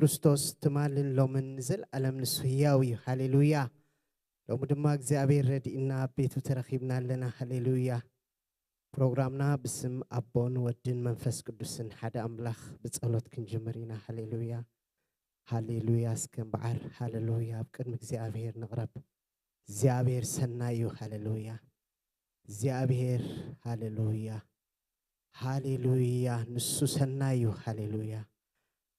ክርስቶስ ትማልን ሎምን ንዘለኣለም ንሱ ህያው እዩ። ሃሌሉያ። ሎሚ ድማ እግዚኣብሔር ረድእና ኣብ ቤቱ ተረኺብና ኣለና። ሃሌሉያ። ፕሮግራምና ብስም ኣቦን ወድን መንፈስ ቅዱስን ሓደ ኣምላኽ ብጸሎት ክንጅምር ኢና። ሃሌሉያ። ሃሌሉያ። እስከ እምበዓር ሃሌሉያ ኣብ ቅድሚ እግዚኣብሔር ንቕረብ። እግዚኣብሔር ሰናይ እዩ። ሃሌሉያ። እግዚኣብሔር ሃሌሉያ። ሃሌሉያ። ንሱ ሰናይ እዩ። ሃሌሉያ።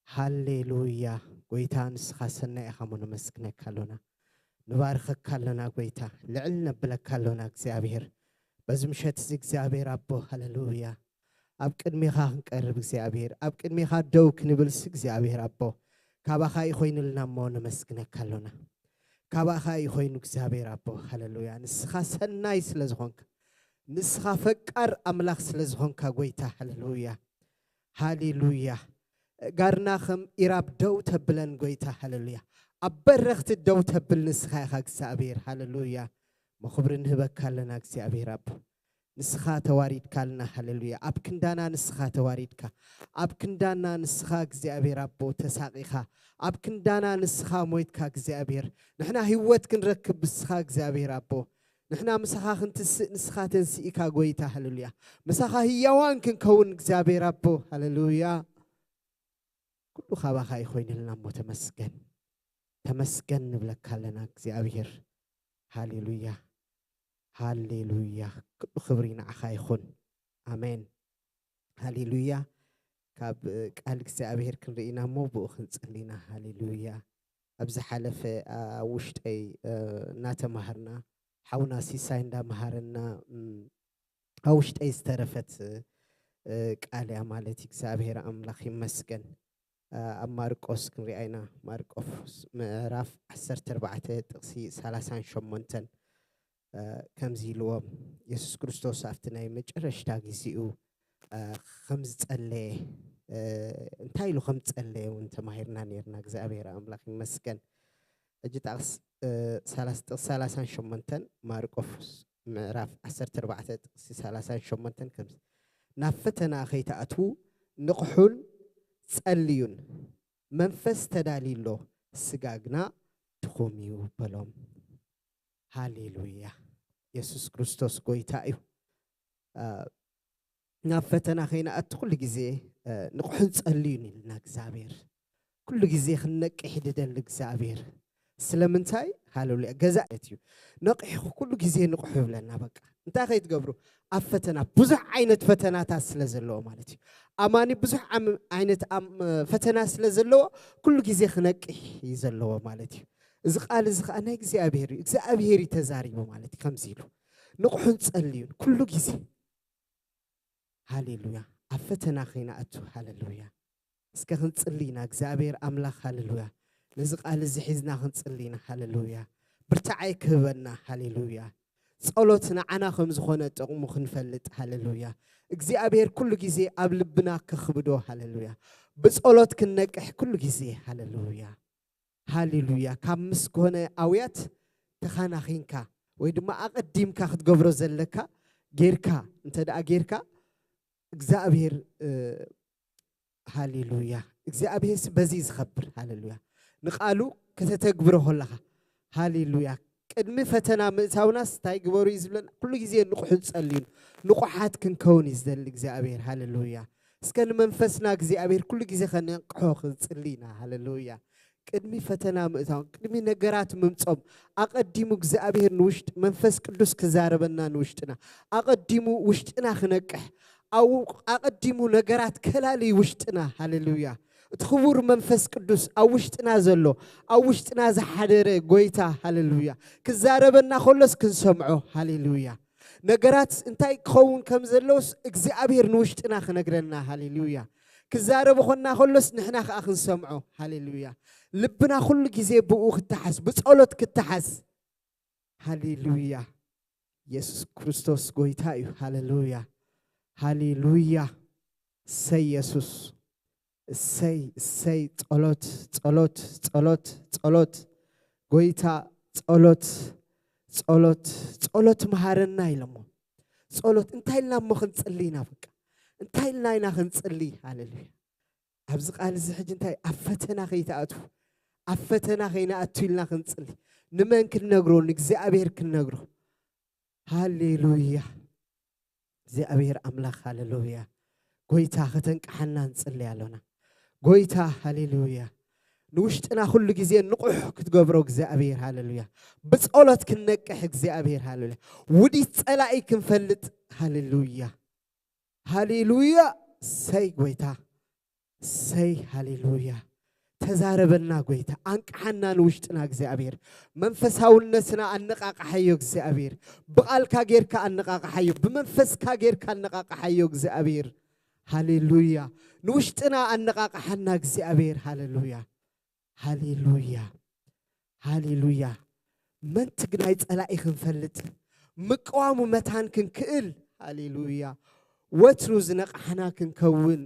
ሃሌሉያ። ጎይታ ንስኻ ሰናይ ኢኻ እሞ ነመስግነካ ኣሎና። ንባርኸካ ኣሎና ጎይታ። ልዕል ነብለካ ኣሎና እግዚኣብሔር። በዚ ምሸት እዚ እግዚኣብሔር ኣቦ ሃሌሉያ። ኣብ ቅድሜኻ ክንቀርብ እግዚኣብሔር። ኣብ ቅድሜኻ ደው ክንብልሲ እግዚኣብሔር ኣቦ። ካባኻ እዩ ኮይኑልና እሞ ነመስግነካ ኣሎና። ካባኻ እዩ ኮይኑ እግዚኣብሔር ኣቦ ሃሌሉያ። ንስኻ ሰናይ ስለ ዝኾንካ። ንስኻ ፈቃር ኣምላኽ ስለ ዝኾንካ ጎይታ ሃሌሉያ። ሃሌሉያ። ጋርና ከም ኢራብ ደው ተብለን ጎይታ ሃሌሉያ። ኣብ በረኽቲ ደው ተብል ንስኻ ኢኻ እግዚኣብሔር ሃሌሉያ። መኽብሪ ንህበካ ኣለና እግዚኣብሔር ኣቦ። ንስኻ ተዋሪድካልና ሃሌሉያ። ኣብ ክንዳና ንስኻ ተዋሪድካ። ኣብ ክንዳና ንስኻ እግዚኣብሔር ኣቦ ተሳቒኻ። ኣብ ክንዳና ንስኻ ሞይትካ እግዚኣብሔር። ንሕና ህይወት ክንረክብ ብስኻ እግዚኣብሔር ኣቦ። ንሕና ምሳኻ ክንትስእ ንስኻ ተንስኢካ ጎይታ ሃሌሉያ። ምሳኻ ህያዋን ክንከውን እግዚኣብሔር ኣቦ ሃሌሉያ። ኩሉ ካባኻ ይኾይንልና እሞ ተመስገን። ተመስገን ንብለካ ኣለና እግዚኣብሔር። ሃሌሉያ። ሃሌሉያ። ኩሉ ክብሪ ንዓኻ ይኹን። ኣሜን። ሃሌሉያ። ካብ ቃል እግዚኣብሔር ክንርኢ ኢና እሞ ብኡ ክንጽሊ ኢና። ሃሌሉያ። ኣብ ዝሓለፈ ኣብ ውሽጠይ እናተማሃርና ሓውና ሲሳይ እንዳመሃረና ኣብ ውሽጠይ ዝተረፈት ቃል እያ ማለት እዩ። እግዚኣብሔር ኣምላኽ ይመስገን። ኣብ ማርቆስ ክንሪኣ ኢና። ማርቆስ ምዕራፍ ዓሰርተ ኣርባዕተ ጥቕሲ ሰላሳን ሸሞንተን ከምዚ ኢልዎም፣ የሱስ ክርስቶስ ኣብቲ ናይ መጨረሽታ ግዜኡ ከም ዝጸለየ፣ እንታይ ኢሉ ከም ዝጸለየ እውን ተማሂርና ነርና። እግዚኣብሔር ኣምላኽ ይመስገን። ሕጂ ጥቕስ ሰላሳ፣ ጥቕሲ ሰላሳን ሸሞንተን ማርቆስ ምዕራፍ ዓሰርተ ኣርባዕተ ጥቕሲ ሰላሳን ሸሞንተን ከምዚ፣ ናብ ፈተና ከይትኣትዉ ንቕሑን ጸልዩን፣ መንፈስ ተዳልዩ ኣሎ፣ ስጋ ግና ድኹም እዩ በሎም። ሃሌሉያ። የሱስ ክርስቶስ ጎይታ እዩ። ናብ ፈተና ከይንኣቱ ኩሉ ግዜ ንቕሑን ጸልዩን ኢልና እግዚኣብሔር። ኩሉ ግዜ ክንነቅሕ ይደሊ እግዚኣብሔር። ስለምንታይ? ሃሌሉያ። ገዛ እዩ። ነቂሕኹ ኩሉ ግዜ ንቕሑ ይብለና። በቃ እንታይ ከይትገብሩ? ኣብ ፈተና፣ ብዙሕ ዓይነት ፈተናታት ስለ ዘለዎ ማለት እዩ። ኣማኒ ብዙሕ ዓም-፣ ዓይነት ኣም-፣ ፈተና ስለ ዘለዎ ኩሉ ግዜ ክነቅሕ እዩ ዘለዎ ማለት እዩ። እዚ ቃል እዚ ከዓ ናይ እግዚኣብሔር እዩ። እግዚኣብሔር እዩ ተዛሪቡ ማለት እዩ። ከምዚ ኢሉ ንቕሑን ጸልዩን ኩሉ ግዜ። ሃሌሉያ። ኣብ ፈተና ከይንኣቱ። ሃሌሉያ። እስከ ክንጽሊ ኢና። እግዚኣብሔር ኣምላኽ፣ ሃሌሉያ፣ ነዚ ቃል እዚ ሒዝና ክንጽሊ ኢና። ሃሌሉያ። ብርታዓይ ክህበና። ሃሌሉያ። ጸሎት ንዓና ከም ዝኾነ ጥቕሙ ክንፈልጥ። ሃሌሉያ። እግዚኣብሔር ኩሉ ግዜ ኣብ ልብና ከኽብዶ። ሃሌሉያ። ብጸሎት ክንነቅሕ ኩሉ ግዜ። ሃሌሉያ። ሃሌሉያ። ካብ ምስ ኮነ ኣውያት ተኻናኺንካ ወይ ድማ ኣቐዲምካ ክትገብሮ ዘለካ ጌርካ እንተ ደኣ ጌርካ፣ እግዚኣብሔር፣ እ፣ ሃሌሉያ። እግዚኣብሔርስ በዚ ዝኸብር። ሃሌሉያ። ንቓሉ ከተተግብሮ ከለኻ፣ ሃሌሉያ። ቅድሚ ፈተና ምእታውናስ እንታይ ግበሩ እዩ ዝብለና? ኩሉ ግዜ ንቑሕን ጸልዩን። ንቑሓት ክንከውን እዩ ዝደሊ እግዚኣብሔር። ሃሌሉያ። እስከ ንመንፈስና እግዚኣብሔር ኩሉ ግዜ ከነንቅሖ ክንጽሊ ኢና። ሃሌሉያ። ቅድሚ ፈተና ምእታው፣ ቅድሚ ነገራት ምምጾም፣ ኣቐዲሙ እግዚኣብሔር ንውሽጥ-፣ መንፈስ ቅዱስ ክዛረበና ንውሽጥና፣ ኣቐዲሙ ውሽጥና ክነቅሕ፣ ኣው-፣ ኣቐዲሙ ነገራት ከላሊ ውሽጥና። ሃሌሉያ። እቲ ክቡር መንፈስ ቅዱስ ኣብ ውሽጥና ዘሎ፣ ኣብ ውሽጥና ዝሓደረ ጎይታ፣ ሃሌሉያ፣ ክዛረበና ከሎስ ክንሰምዖ። ሃሌሉያ። ነገራት እንታይ ክኸውን ከም ዘለዎስ እግዚኣብሔር ንውሽጥና ክነግረና። ሃሌሉያ። ክዛረብ ኾንና ከሎስ ንሕና ከኣ ክንሰምዖ። ሃሌሉያ። ልብና ኩሉ ግዜ ብኡ ክተሓዝ፣ ብጸሎት ክተሓዝ። ሃሌሉያ። የሱስ ክርስቶስ ጎይታ እዩ። ሃሌሉያ። ሃሌሉያ። እሰይ የሱስ። እሰይ፣ እሰይ። ጸሎት፣ ጸሎት፣ ጸሎት፣ ጸሎት። ጎይታ፣ ጸሎት፣ ጸሎት፣ ጸሎት መሃረና ኢሎሞ። ጸሎት እንታይ ኢልና እሞ ክንጽሊ ኢና? በቃ እንታይ ኢልና ኢና ክንጽሊ? ሃሌሉያ። ኣብዚ ቃል እዚ ሕጂ እንታይ ኣብ ፈተና ከይትኣትዉ፣ ኣብ ፈተና ከይንኣቱ ኢልና ክንጽሊ። ንመን ክንነግሮ? ንእግዚኣብሔር ክንነግሮ። ሃሌሉያ። እግዚኣብሔር ኣምላኽ ሃሌሉያ። ጎይታ ከተንቅሓና ንጽሊ ኣሎና። ጎይታ ሃሌሉያ። ንውሽጥና ኩሉ ግዜ ንቑሕ ክትገብሮ እግዚኣብሔር ሃሌሉያ። ብጸሎት ክንነቅሕ እግዚኣብሔር ሃሌሉያ። ውዲት ጸላኢ ክንፈልጥ ሃሌሉያ። ሃሌሉያ። ሰይ ጎይታ፣ ሰይ ሃሌሉያ። ተዛረበና ጎይታ፣ ኣንቅሓና ንውሽጥና እግዚኣብሔር። መንፈሳውነትና ኣነቃቅሓዮ እግዚኣብሔር። ብቓልካ ጌርካ ኣነቃቅሓዮ፣ ብመንፈስካ ጌርካ ኣነቃቅሓዮ እግዚኣብሔር። ሃሌሉያ። ንውሽጥና ኣነቃቅሓና እግዚኣብሔር። ሃሌሉያ። ሃሌሉያ። ሃሌሉያ። መን ትግናይ ጸላኢ ክንፈልጥ፣ ምቅዋሙ መታን ክንክእል። ሃሌሉያ። ወትሩ ዝነቃሕና ክንከውን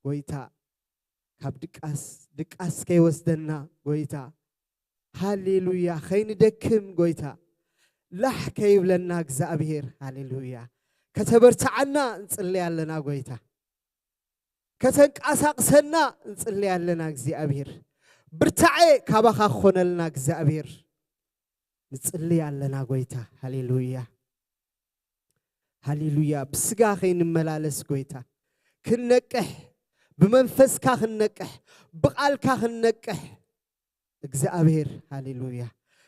ጎይታ፣ ካብ ድቃስ፣ ድቃስ ከይወስደና ጎይታ። ሃሌሉያ። ከይንደክም ጎይታ፣ ላሕ ከይብለና እግዚኣብሔር። ሃሌሉያ። ከተበርትዓና እንጽለይ ኣለና ጎይታ። ከተንቀሳቅሰና እንጽለይ ኣለና እግዚኣብሔር። ብርታዐ ካባኻ ክኾነልና እግዚኣብሔር። ንጽለይ ኣለና ጎይታ። ሃሌሉያ። ሃሌሉያ። ብስጋ ከይንመላለስ ጎይታ፣ ክንነቅሕ፣ ብመንፈስካ ክንነቅሕ፣ ብቓልካ ክንነቅሕ እግዚኣብሔር። ሃሌሉያ።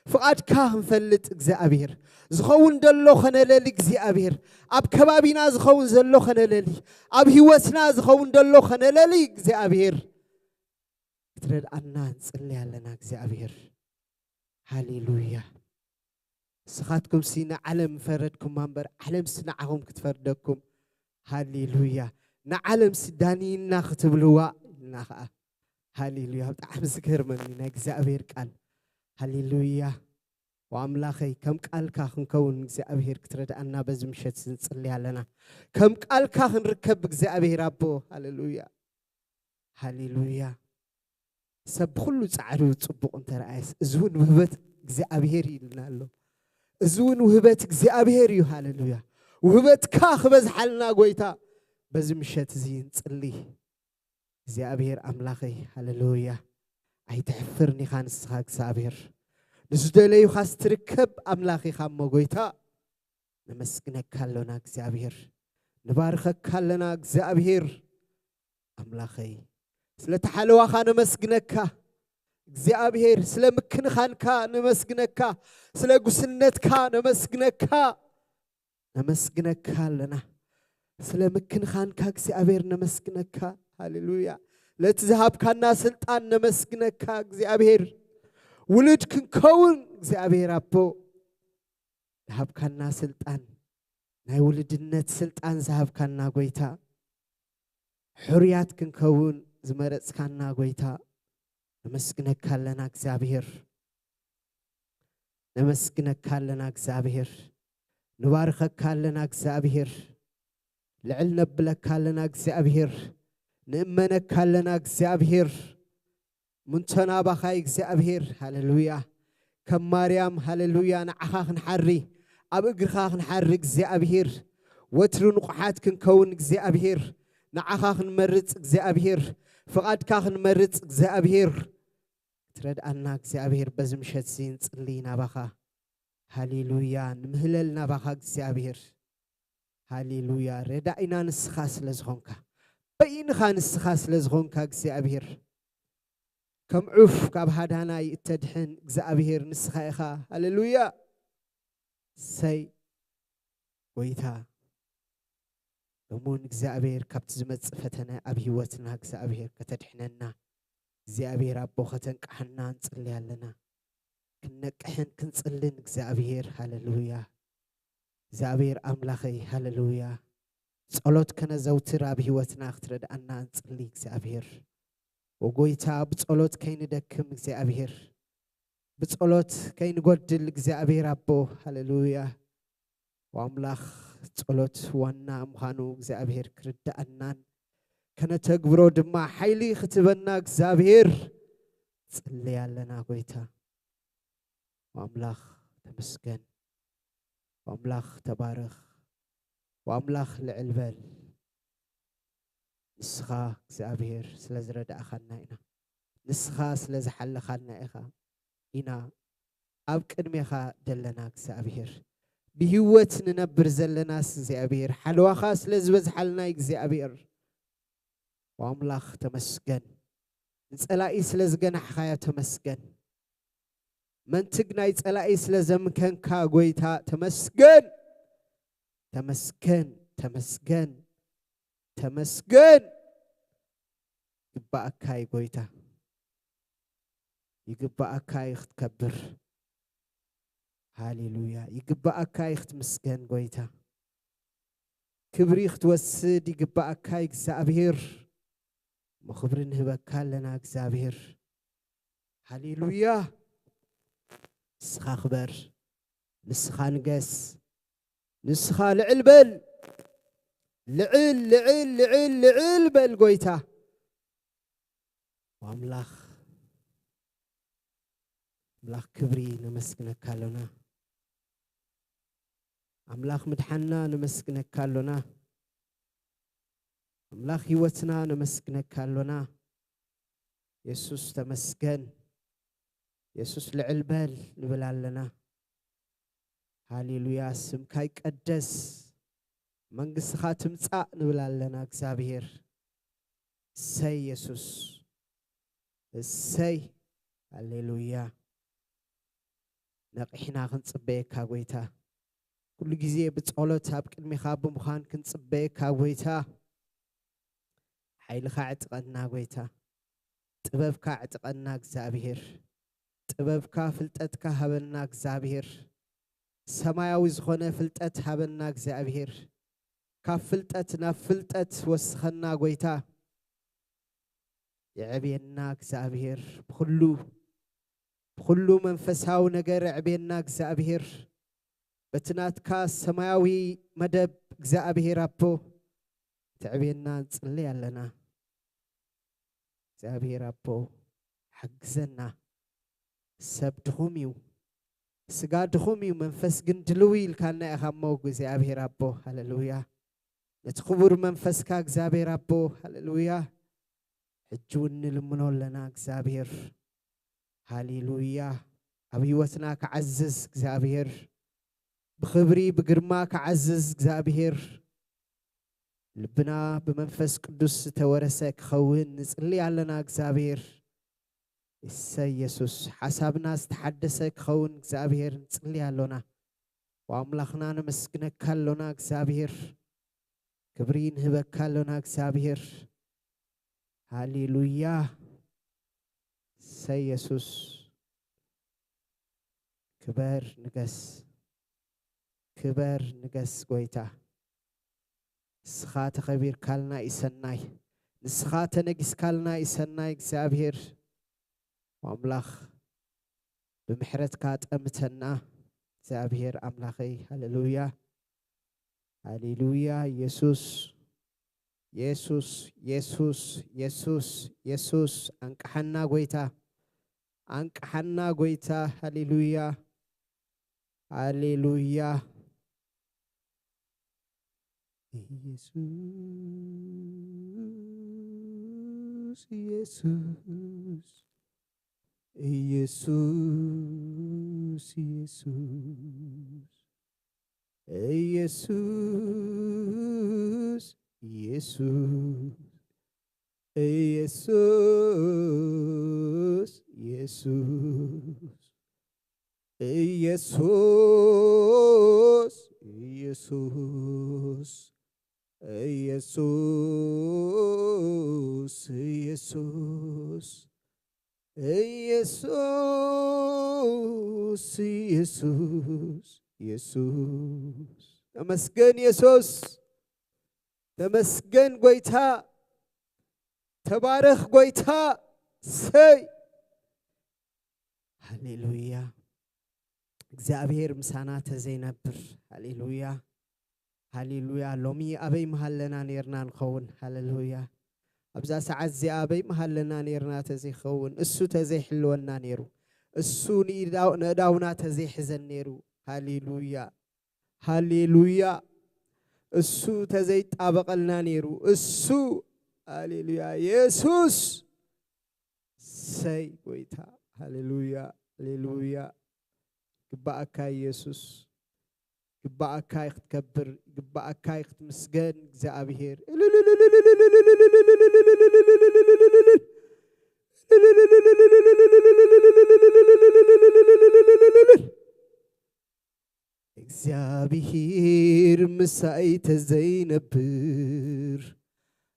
ፍቓድካ ክንፈልጥ እግዚኣብሔር። ዝኸውን ደሎ ከነለሊ እግዚኣብሔር። ኣብ ከባቢና ዝኸውን ዘሎ ከነለሊ፣ ኣብ ህይወትና ዝኸውን ደሎ ከነለሊ እግዚኣብሔር። ክትረድኣና ንጽለይ ኣለና እግዚኣብሔር። ሃሌሉያ። ንስኻትኩምሲ ንዓለም ፈረድኩማ እምበር፣ ዓለምሲ ንዓኹም ክትፈርደኩም። ሃሌሉያ። ንዓለምሲ ዳንይና ክትብልዋ ኢልና ኸዓ። ሃሌሉያ። ብጣዕሚ ዝገርመኒ ናይ እግዚኣብሔር ቃል። ሃሌሉያ። ወኣምላኸይ፣ ከም ቃልካ ክንከውን እግዚኣብሔር ክትረድኣና በዚ ምሸት ንጽሊ ኣለና። ከም ቃልካ ክንርከብ እግዚኣብሔር ኣቦ። ሃሌሉያ። ሃሌሉያ። ሰብ ብኹሉ ጻዕሩ ጽቡቕ እንተረኣየስ፣ እዚ እውን ውህበት እግዚኣብሔር እዩ ኢልና ኣሎ። እዚ እውን ውህበት እግዚኣብሔር እዩ። ሃሌሉያ። ውህበትካ ክበዝሓልና ጎይታ፣ በዚ ምሸት እዚ ንጽሊ። እግዚኣብሔር ኣምላኸይ፣ ሃሌሉያ። ኣይትሕፍርን ኢኻ ንስኻ እግዚኣብሔር። ንዝደለዩኻስ ትርከብ ኣምላኽ ኢኻ እሞ ጎይታ፣ ነመስግነካ ኣሎና እግዚኣብሔር። ንባርከካ ኣለና እግዚኣብሔር። ኣምላኸይ፣ ስለ ተሓለዋኻ ነመስግነካ። እግዚኣብሔር፣ ስለ ምክንኻንካ ነመስግነካ። ስለ ጉስነትካ ነመስግነካ። ነመስግነካ ኣለና። ስለ ምክንኻንካ እግዚኣብሔር ነመስግነካ። ሃሌሉያ። ለቲ ዝሃብካና ስልጣን ነመስግነካ እግዚኣብሔር። ውሉድ ክንከውን እግዚኣብሔር ኣቦ፣ ዝሃብካና ስልጣን፣ ናይ ውሉድነት ስልጣን ዝሃብካና ጎይታ፣ ሕሩያት ክንከውን ዝመረጽካና ጎይታ፣ ነመስግነካ ኣለና እግዚኣብሔር። ነመስግነካ ኣለና እግዚኣብሔር። ንባርከካ ኣለና እግዚኣብሔር። ልዕል ነብለካ ኣለና እግዚኣብሔር። ንእመነካ ኣለና እግዚኣብሔር። ምንቶና ባኻ እግዚኣብሔር። ሃሌሉያ። ከም ማርያም፣ ሃሌሉያ፣ ንዓኻ ክንሓሪ፣ ኣብ እግርኻ ክንሓሪ እግዚኣብሔር። ወትሩ ንቑሓት ክንከውን እግዚኣብሔር። ንዓኻ ክንመርጽ እግዚኣብሔር። ፍቓድካ ክንመርጽ እግዚኣብሔር። ክትረድኣና እግዚኣብሔር በዚ ምሸት እዚ ንጽሊ ናባኻ። ሃሌሉያ። ንምህለል ናባኻ እግዚኣብሔር። ሃሌሉያ። ረዳኢና ንስኻ ስለ ዝኾንካ፣ በይንኻ ንስኻ ስለ ዝኾንካ እግዚኣብሔር፣ ከም ዑፍ ካብ ሃዳናይ እተድሕን እግዚኣብሔር ንስኻ ኢኻ። ሃሌሉያ። ሰይ ጎይታ፣ ሎሚ እውን እግዚኣብሔር ካብቲ ዝመጽእ ፈተነ ኣብ ህይወትና እግዚኣብሔር ከተድሕነና፣ እግዚኣብሔር ኣቦ ከተንቅሓና ንጽሊ ኣለና። ክንነቅሕን ክንጽልን እግዚኣብሔር። ሃሌሉያ። እግዚኣብሔር ኣምላኸይ፣ ሃሌሉያ። ጸሎት ከነዘውትር ኣብ ህይወትና ክትረድኣና ንጽሊ እግዚኣብሔር። ወጎይታ፣ ብጸሎት ከይንደክም እግዚኣብሔር፣ ብጸሎት ከይንጎድል እግዚኣብሔር ኣቦ። ሃሌሉያ። ወኣምላኽ፣ ጸሎት ዋና ምዃኑ እግዚኣብሔር ክርድኣናን ከነተግብሮ ድማ ሓይሊ ክትበና እግዚኣብሔር ጽሊ ኣለና ጎይታ። ወኣምላኽ ተመስገን። ወኣምላኽ ተባረኽ። ወኣምላኽ ልዕል በል። ንስኻ እግዚኣብሔር ስለ ዝረዳእኻና ኢና። ንስኻ ስለ ዝሓለኻና ኢኻ ኢና ኣብ ቅድሜኻ ዘለና እግዚኣብሔር። ብህይወት ንነብር ዘለናስ እግዚኣብሔር ሓለዋኻ ስለ ዝበዝሓልና እግዚኣብሔር። ኣምላኽ ተመስገን። ንጸላኢ ስለ ዝገናሕኻዮ ተመስገን። መንትግ ናይ ጸላኢ ስለ ዘምከንካ ጎይታ ተመስገን። ተመስገን፣ ተመስገን፣ ተመስገን። ይግባኣካ እዩ ጎይታ። ይግባኣካ እዩ ክትከብር። ሃሌሉያ። ይግባኣካ እዩ ክትምስገን ጎይታ። ክብሪ ክትወስድ ይግባኣካ እግዚኣብሔር። እሞ ክብሪ ንህበካ ኣለና እግዚኣብሔር። ሃሌሉያ። ንስኻ ክበር፣ ንስኻ ንገስ፣ ንስኻ ልዕል በል። ልዕል፣ ልዕል፣ ልዕል፣ ልዕል በል ጎይታ። ኣምላኽ፣ ኣምላኽ ክብሪ ነመስግነካ ኣሎና። ኣምላኽ ምድሓንና ነመስግነካ ኣሎና። ኣምላኽ ህይወትና ነመስግነካ ኣሎና። የሱስ ተመስገን። የሱስ ልዕል በል ንብል ኣለና። ሃሌሉያ፣ ስምካ ይቀደስ፣ መንግስትኻ ትምጻእ ንብል ኣለና እግዚኣብሔር። እሰይ የሱስ፣ እሰይ፣ ሃሌሉያ። ነቒሕና ክንጽበየካ ጎይታ፣ ኩሉ ግዜ ብጸሎት ኣብ ቅድሚኻ ብምዃን ክንጽበየካ ጎይታ፣ ሓይልኻ ዕጥቀና ጎይታ፣ ጥበብካ ዕጥቀና እግዚኣብሔር፣ ጥበብካ ፍልጠትካ ሃበና እግዚኣብሔር፣ ሰማያዊ ዝኾነ ፍልጠት ሃበና እግዚኣብሔር፣ ካብ ፍልጠት ናብ ፍልጠት ወስኸና ጎይታ፣ የዕብየና እግዚኣብሔር፣ ብኹሉ፣ ብኹሉ መንፈሳዊ ነገር የዕብየና እግዚኣብሔር፣ በቲ ናትካ ሰማያዊ መደብ እግዚኣብሔር ኣቦ፣ ትዕብየና ንጽሊ ኣለና። እግዚኣብሔር ኣቦ፣ ሓግዘና። ሰብ ድኹም እዩ፣ ስጋ ድኹም እዩ፣ መንፈስ ግን ድልው ኢልካና ኢኻ እሞ እግዚኣብሔር ኣቦ፣ ሃሌሉያ። ነቲ ክቡር መንፈስካ እግዚኣብሔር ኣቦ፣ ሃሌሉያ። ሕጂ እውን ንልምኖ ኣለና እግዚኣብሔር፣ ሃሌሉያ። ኣብ ህይወትና ክዓዝዝ እግዚኣብሔር፣ ብኽብሪ ብግርማ ክዓዝዝ እግዚኣብሔር፣ ልብና ብመንፈስ ቅዱስ ዝተወረሰ ክኸውን ንጽሊ ኣለና እግዚኣብሔር። እሰይ የሱስ፣ ሓሳብና ዝተሓደሰ ክኸውን እግዚኣብሔር ንጽሊ ኣሎና። ወኣምላኽና ነመስግነካ ኣሎና እግዚኣብሔር። ክብሪ ንህበካ ኣሎና እግዚኣብሔር። ሃሌሉያ። እሰይ የሱስ። ክበር ንገስ። ክበር ንገስ ጎይታ። ንስኻ ተኸቢርካልና እዩ ሰናይ። ንስኻ ተነጊስካልና እዩ ሰናይ እግዚኣብሔር። ኣምላኽ ብምሕረትካ ጠምተና እግዚኣብሔር ኣምላኸይ። ሃሌሉያ። ሃሌሉያ። የሱስ፣ የሱስ፣ የሱስ፣ የሱስ፣ የሱስ። ኣንቅሓና ጎይታ። ኣንቅሓና ጎይታ። ሃሌሉያ። ሃሌሉያ። ኢየሱስ፣ ኢየሱስ፣ ኢየሱስ፣ ኢየሱስ፣ ኢየሱስ፣ ኢየሱስ፣ ኢየሱስ፣ ኢየሱስ፣ ኢየሱስ፣ ኢየሱስ፣ ኢየሱስ፣ ኢየሱስ፣ ኢየሱስ፣ ኢየሱስ። ተመስገን የሱስ፣ ተመስገን ጎይታ፣ ተባረኽ ጎይታ። ሰይ፣ ሃሌሉያ። እግዚኣብሔር ምሳና ተዘይነብር፣ ሃሌሉያ፣ ሃሌሉያ። ሎሚ ኣበይ ምሃለና ኔርና ንኸውን? ሃሌሉያ። ኣብዛ ሰዓት እዚኣ ኣበይ ምሃለና ኔርና ተዘይኸውን? እሱ ተዘይሕልወና ኔሩ፣ እሱ ንኢዳ-፣ ንእዳውና ተዘይሕዘን ኔሩ፣ ሃሌሉያ፣ ሃሌሉያ። እሱ ተዘይጣበቐልና ኔሩ፣ እሱ ሃሌሉያ። የሱስ ሰይ ጎይታ። ሃሌሉያ፣ ሃሌሉያ። ግባኣካ የሱስ፣ ግባኣካ ክትከብር፣ ግባኣካ ክትምስገን እግዚኣብሔር። እግዚኣብሔር ምሳይ ተዘይነብር፣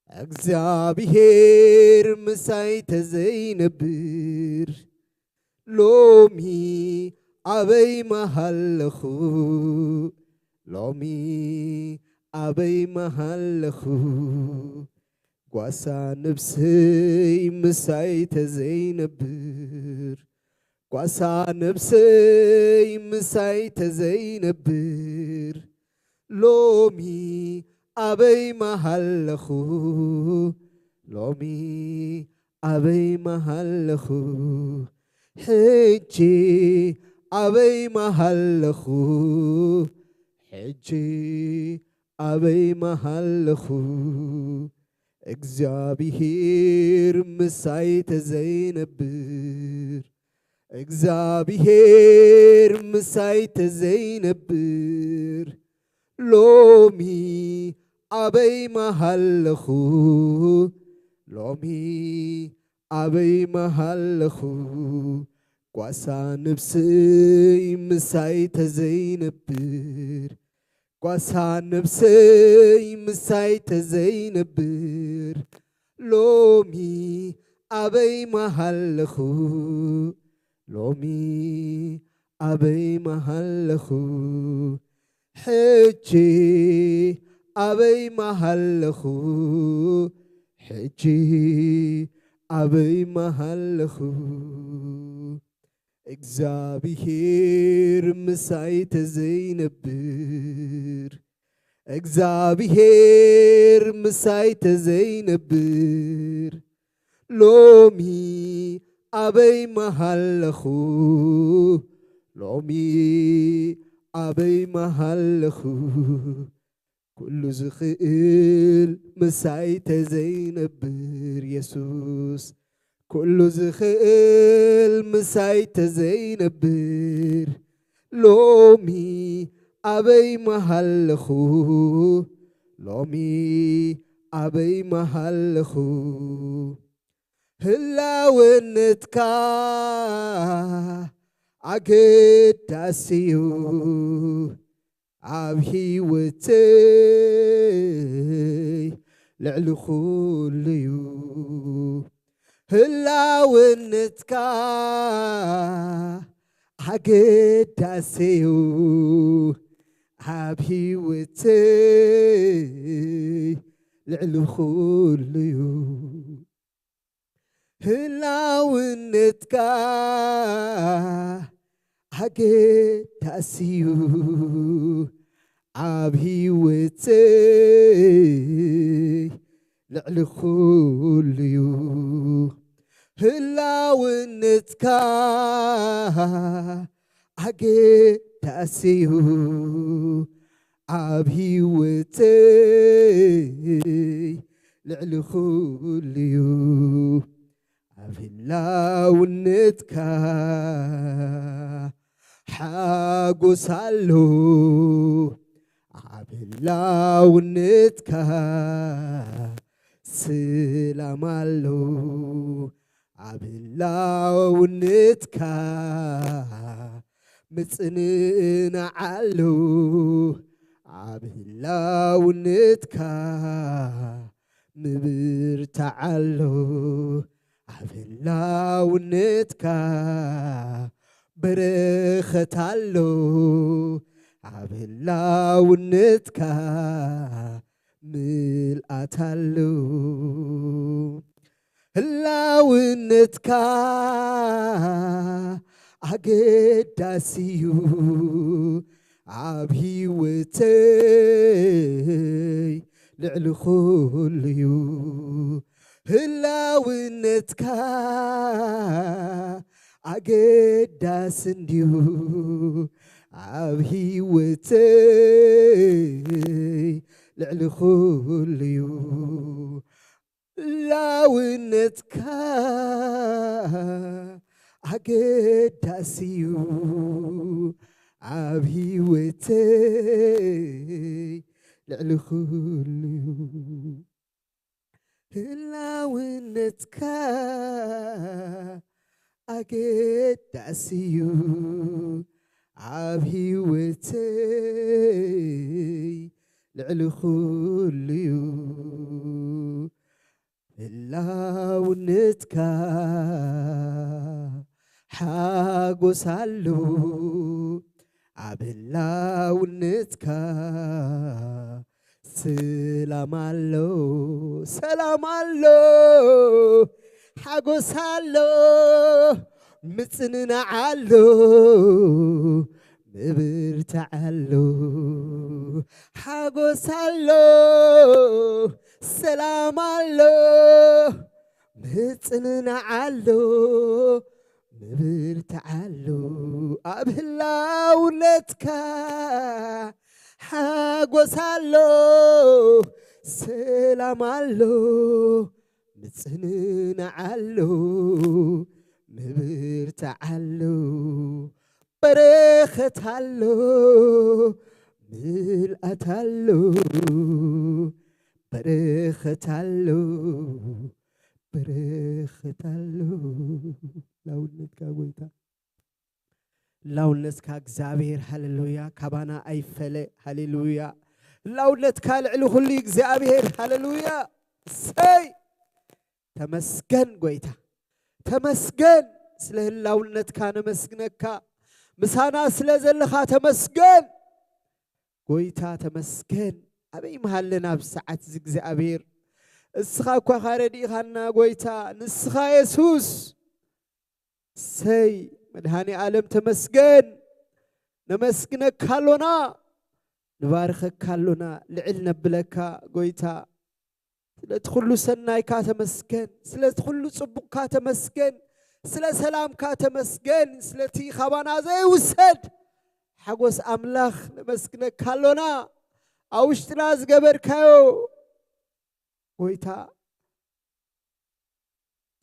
እግዚኣብሔር ምሳይ ተዘይነብር፣ ሎሚ ኣበይ ምሃለኹ፣ ሎሚ ኣበይ ምሃለኹ፣ ጓሳ ነብሰይ ምሳይ ተዘይነብር፣ ጓሳ ነብሰይ ምሳይ ተዘይነብር፣ ሎሚ ኣበይ ምሃለኹ፣ ሎሚ ኣበይ ምሃለኹ፣ ሕጂ ኣበይ ምሃለኹ፣ ሕጂ ኣበይ ምሃለኹ፣ እግዚኣብሔር ምሳይ ተዘይነብር፣ እግዚኣብሔር ምሳይ ተዘይነብር፣ ሎሚ ኣበይ ምሃለኹ፣ ሎሚ ኣበይ ምሃለኹ፣ ጓሳ ነብሰይ ምሳይ ተዘይነብር፣ ጓሳ ነብሰይ ምሳይ ተዘይነብር፣ ሎሚ ኣበይ ምሃለኹ፣ ሎሚ ኣበይ ምሃለኹ፣ ሕጂ ኣበይ ምሃለኹ፣ ሕጂ ኣበይ ምሃለኹ፣ እግዚኣብሔር ምሳይ ተዘይነብር፣ እግዚኣብሔር ምሳይ ተዘይነብር፣ ሎሚ ኣበይ ምሃለኹ፣ ሎሚ ኣበይ ምሃለኹ፣ ኩሉ ዝኽእል ምሳይ ተዘይነብር የሱስ፣ ኩሉ ዝኽእል ምሳይ ተዘይነብር፣ ሎሚ ኣበይ ምሃለኹ፣ ሎሚ ኣበይ ምሃለኹ፣ ህላውነትካ ኣገዳሲ እዩ ኣብ ህይወተይ ልዕሊ ኩሉ እዩ። ህላውነትካ ኣገዳሲ እዩ ኣብ ህይወተይ ልዕሊ ኩሉ እዩ። ህላውነትካ ኣገዳሲ እዩ ኣብ ህይወተይ ልዕሊ ኩሉ እዩ። ህላውነትካ ኣገዳሲ እዩ ኣብ ህይወተይ ልዕሊ ኩሉ እዩ። ኣብ ህላውነትካ ሓጎስ ኣሎ፣ ኣብ ህላውነትካ ሰላም ኣሎ፣ ኣብ ህላውነትካ ምጽንናዕ ኣሎ፣ ኣብ ህላውነትካ ምብርታዕ ኣሎ፣ ኣብ ህላውነትካ በረኸት ኣሎ፣ ኣብ ህላውነትካ ምልኣት ኣሎ። ህላውነትካ ኣገዳሲ እዩ ኣብ ህይወተይ ልዕሊ ኩሉ እዩ። ህላውነትካ ኣገዳሲ እንድዩ ኣብ ህይወተይ ልዕሊ ኩሉ እዩ። ህላውነትካ ኣገዳሲ እዩ ኣብ ህይወተይ ልዕሊ ኩሉ እዩ። ህላውነትካ ኣገዳሲ እዩ ኣብ ህይወተይ ልዕሊ ኩሉ እዩ። ህላውነትካ ሓጎስ ኣሎ ኣብ ህላውነትካ ሰላም ኣሎ፣ ሰላም ኣሎ፣ ሓጎስ ኣሎ፣ ምጽንናዕ ኣሎ፣ ምብርታዕ ኣሎ፣ ሓጎስ ኣሎ፣ ሰላም ኣሎ፣ ምጽንናዕ ኣሎ፣ ምብርታዕ ኣሎ፣ ኣብ ህላውነትካ ሓጎስ ኣሎ፣ ሰላም ኣሎ፣ ምጽንናዕ ኣሎ፣ ምብርታዕ ኣሎ፣ በረኸት ኣሎ፣ ምልኣት ኣሎ፣ በረኸት ኣሎ፣ በረኸት ኣሎ። ላውነትካ ጎይታ፣ ላውነትካ እግዚኣብሔር፣ ሃሌሉያ፣ ካባና ኣይፈለ፣ ሃሌሉያ። ላውነትካ ልዕሊ ኩሉ እግዚኣብሔር፣ ሃሌሉያ። እሰይ፣ ተመስገን ጎይታ፣ ተመስገን ስለ ህላውነትካ ነመስግነካ፣ ምሳና ስለ ዘለኻ ተመስገን ጎይታ፣ ተመስገን። ኣበይ ምሃለና ኣብዚ ሰዓት እዚ እግዚኣብሔር፣ እስኻ እኳ ኢኻ ረዲእኻና ጎይታ፣ ንስኻ የሱስ። እሰይ መድሃኔ ዓለም ተመስገን፣ ነመስግነካ ኣሎና፣ ንባርኸካ ኣሎና፣ ልዕል ነብለካ ጎይታ። ስለቲ ኩሉ ሰናይካ ተመስገን፣ ስለቲ ኩሉ ጽቡቕካ ተመስገን፣ ስለ ሰላምካ ተመስገን፣ ስለቲ ካባና ዘይውሰድ ሓጎስ ኣምላኽ ነመስግነካ ኣሎና። ኣብ ውሽጥና ዝገበርካዮ ጎይታ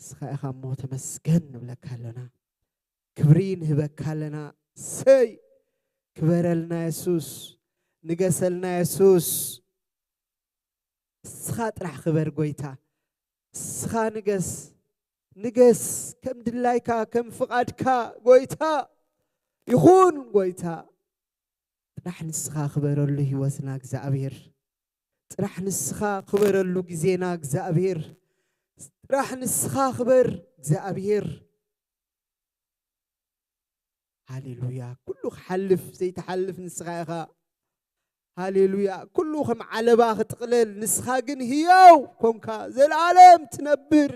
ንስኻ ኢኻ እሞ ተመስገን ንብለካ ኣለና። ክብሪ ንህበካ ኣለና። ሰይ ክበረልና የሱስ፣ ንገሰልና የሱስ። ንስኻ ጥራሕ ክበር ጎይታ፣ ንስኻ ንገስ፣ ንገስ ከም ድላይካ ከም ፍቓድካ ጎይታ ይኹን ጎይታ። ጥራሕ ንስኻ ክበረሉ ህይወትና እግዚኣብሔር። ጥራሕ ንስኻ ክበረሉ ግዜና እግዚኣብሔር። ጥራሕ ንስኻ ክበር እግዚኣብሔር። ሃሌሉያ። ኩሉ ክሓልፍ ዘይትሓልፍ ንስኻ ኢኻ። ሃሌሉያ። ኩሉ ከም ዓለባ ክጥቕለል ንስኻ ግን ህያው ኮንካ ዘለዓለም ትነብር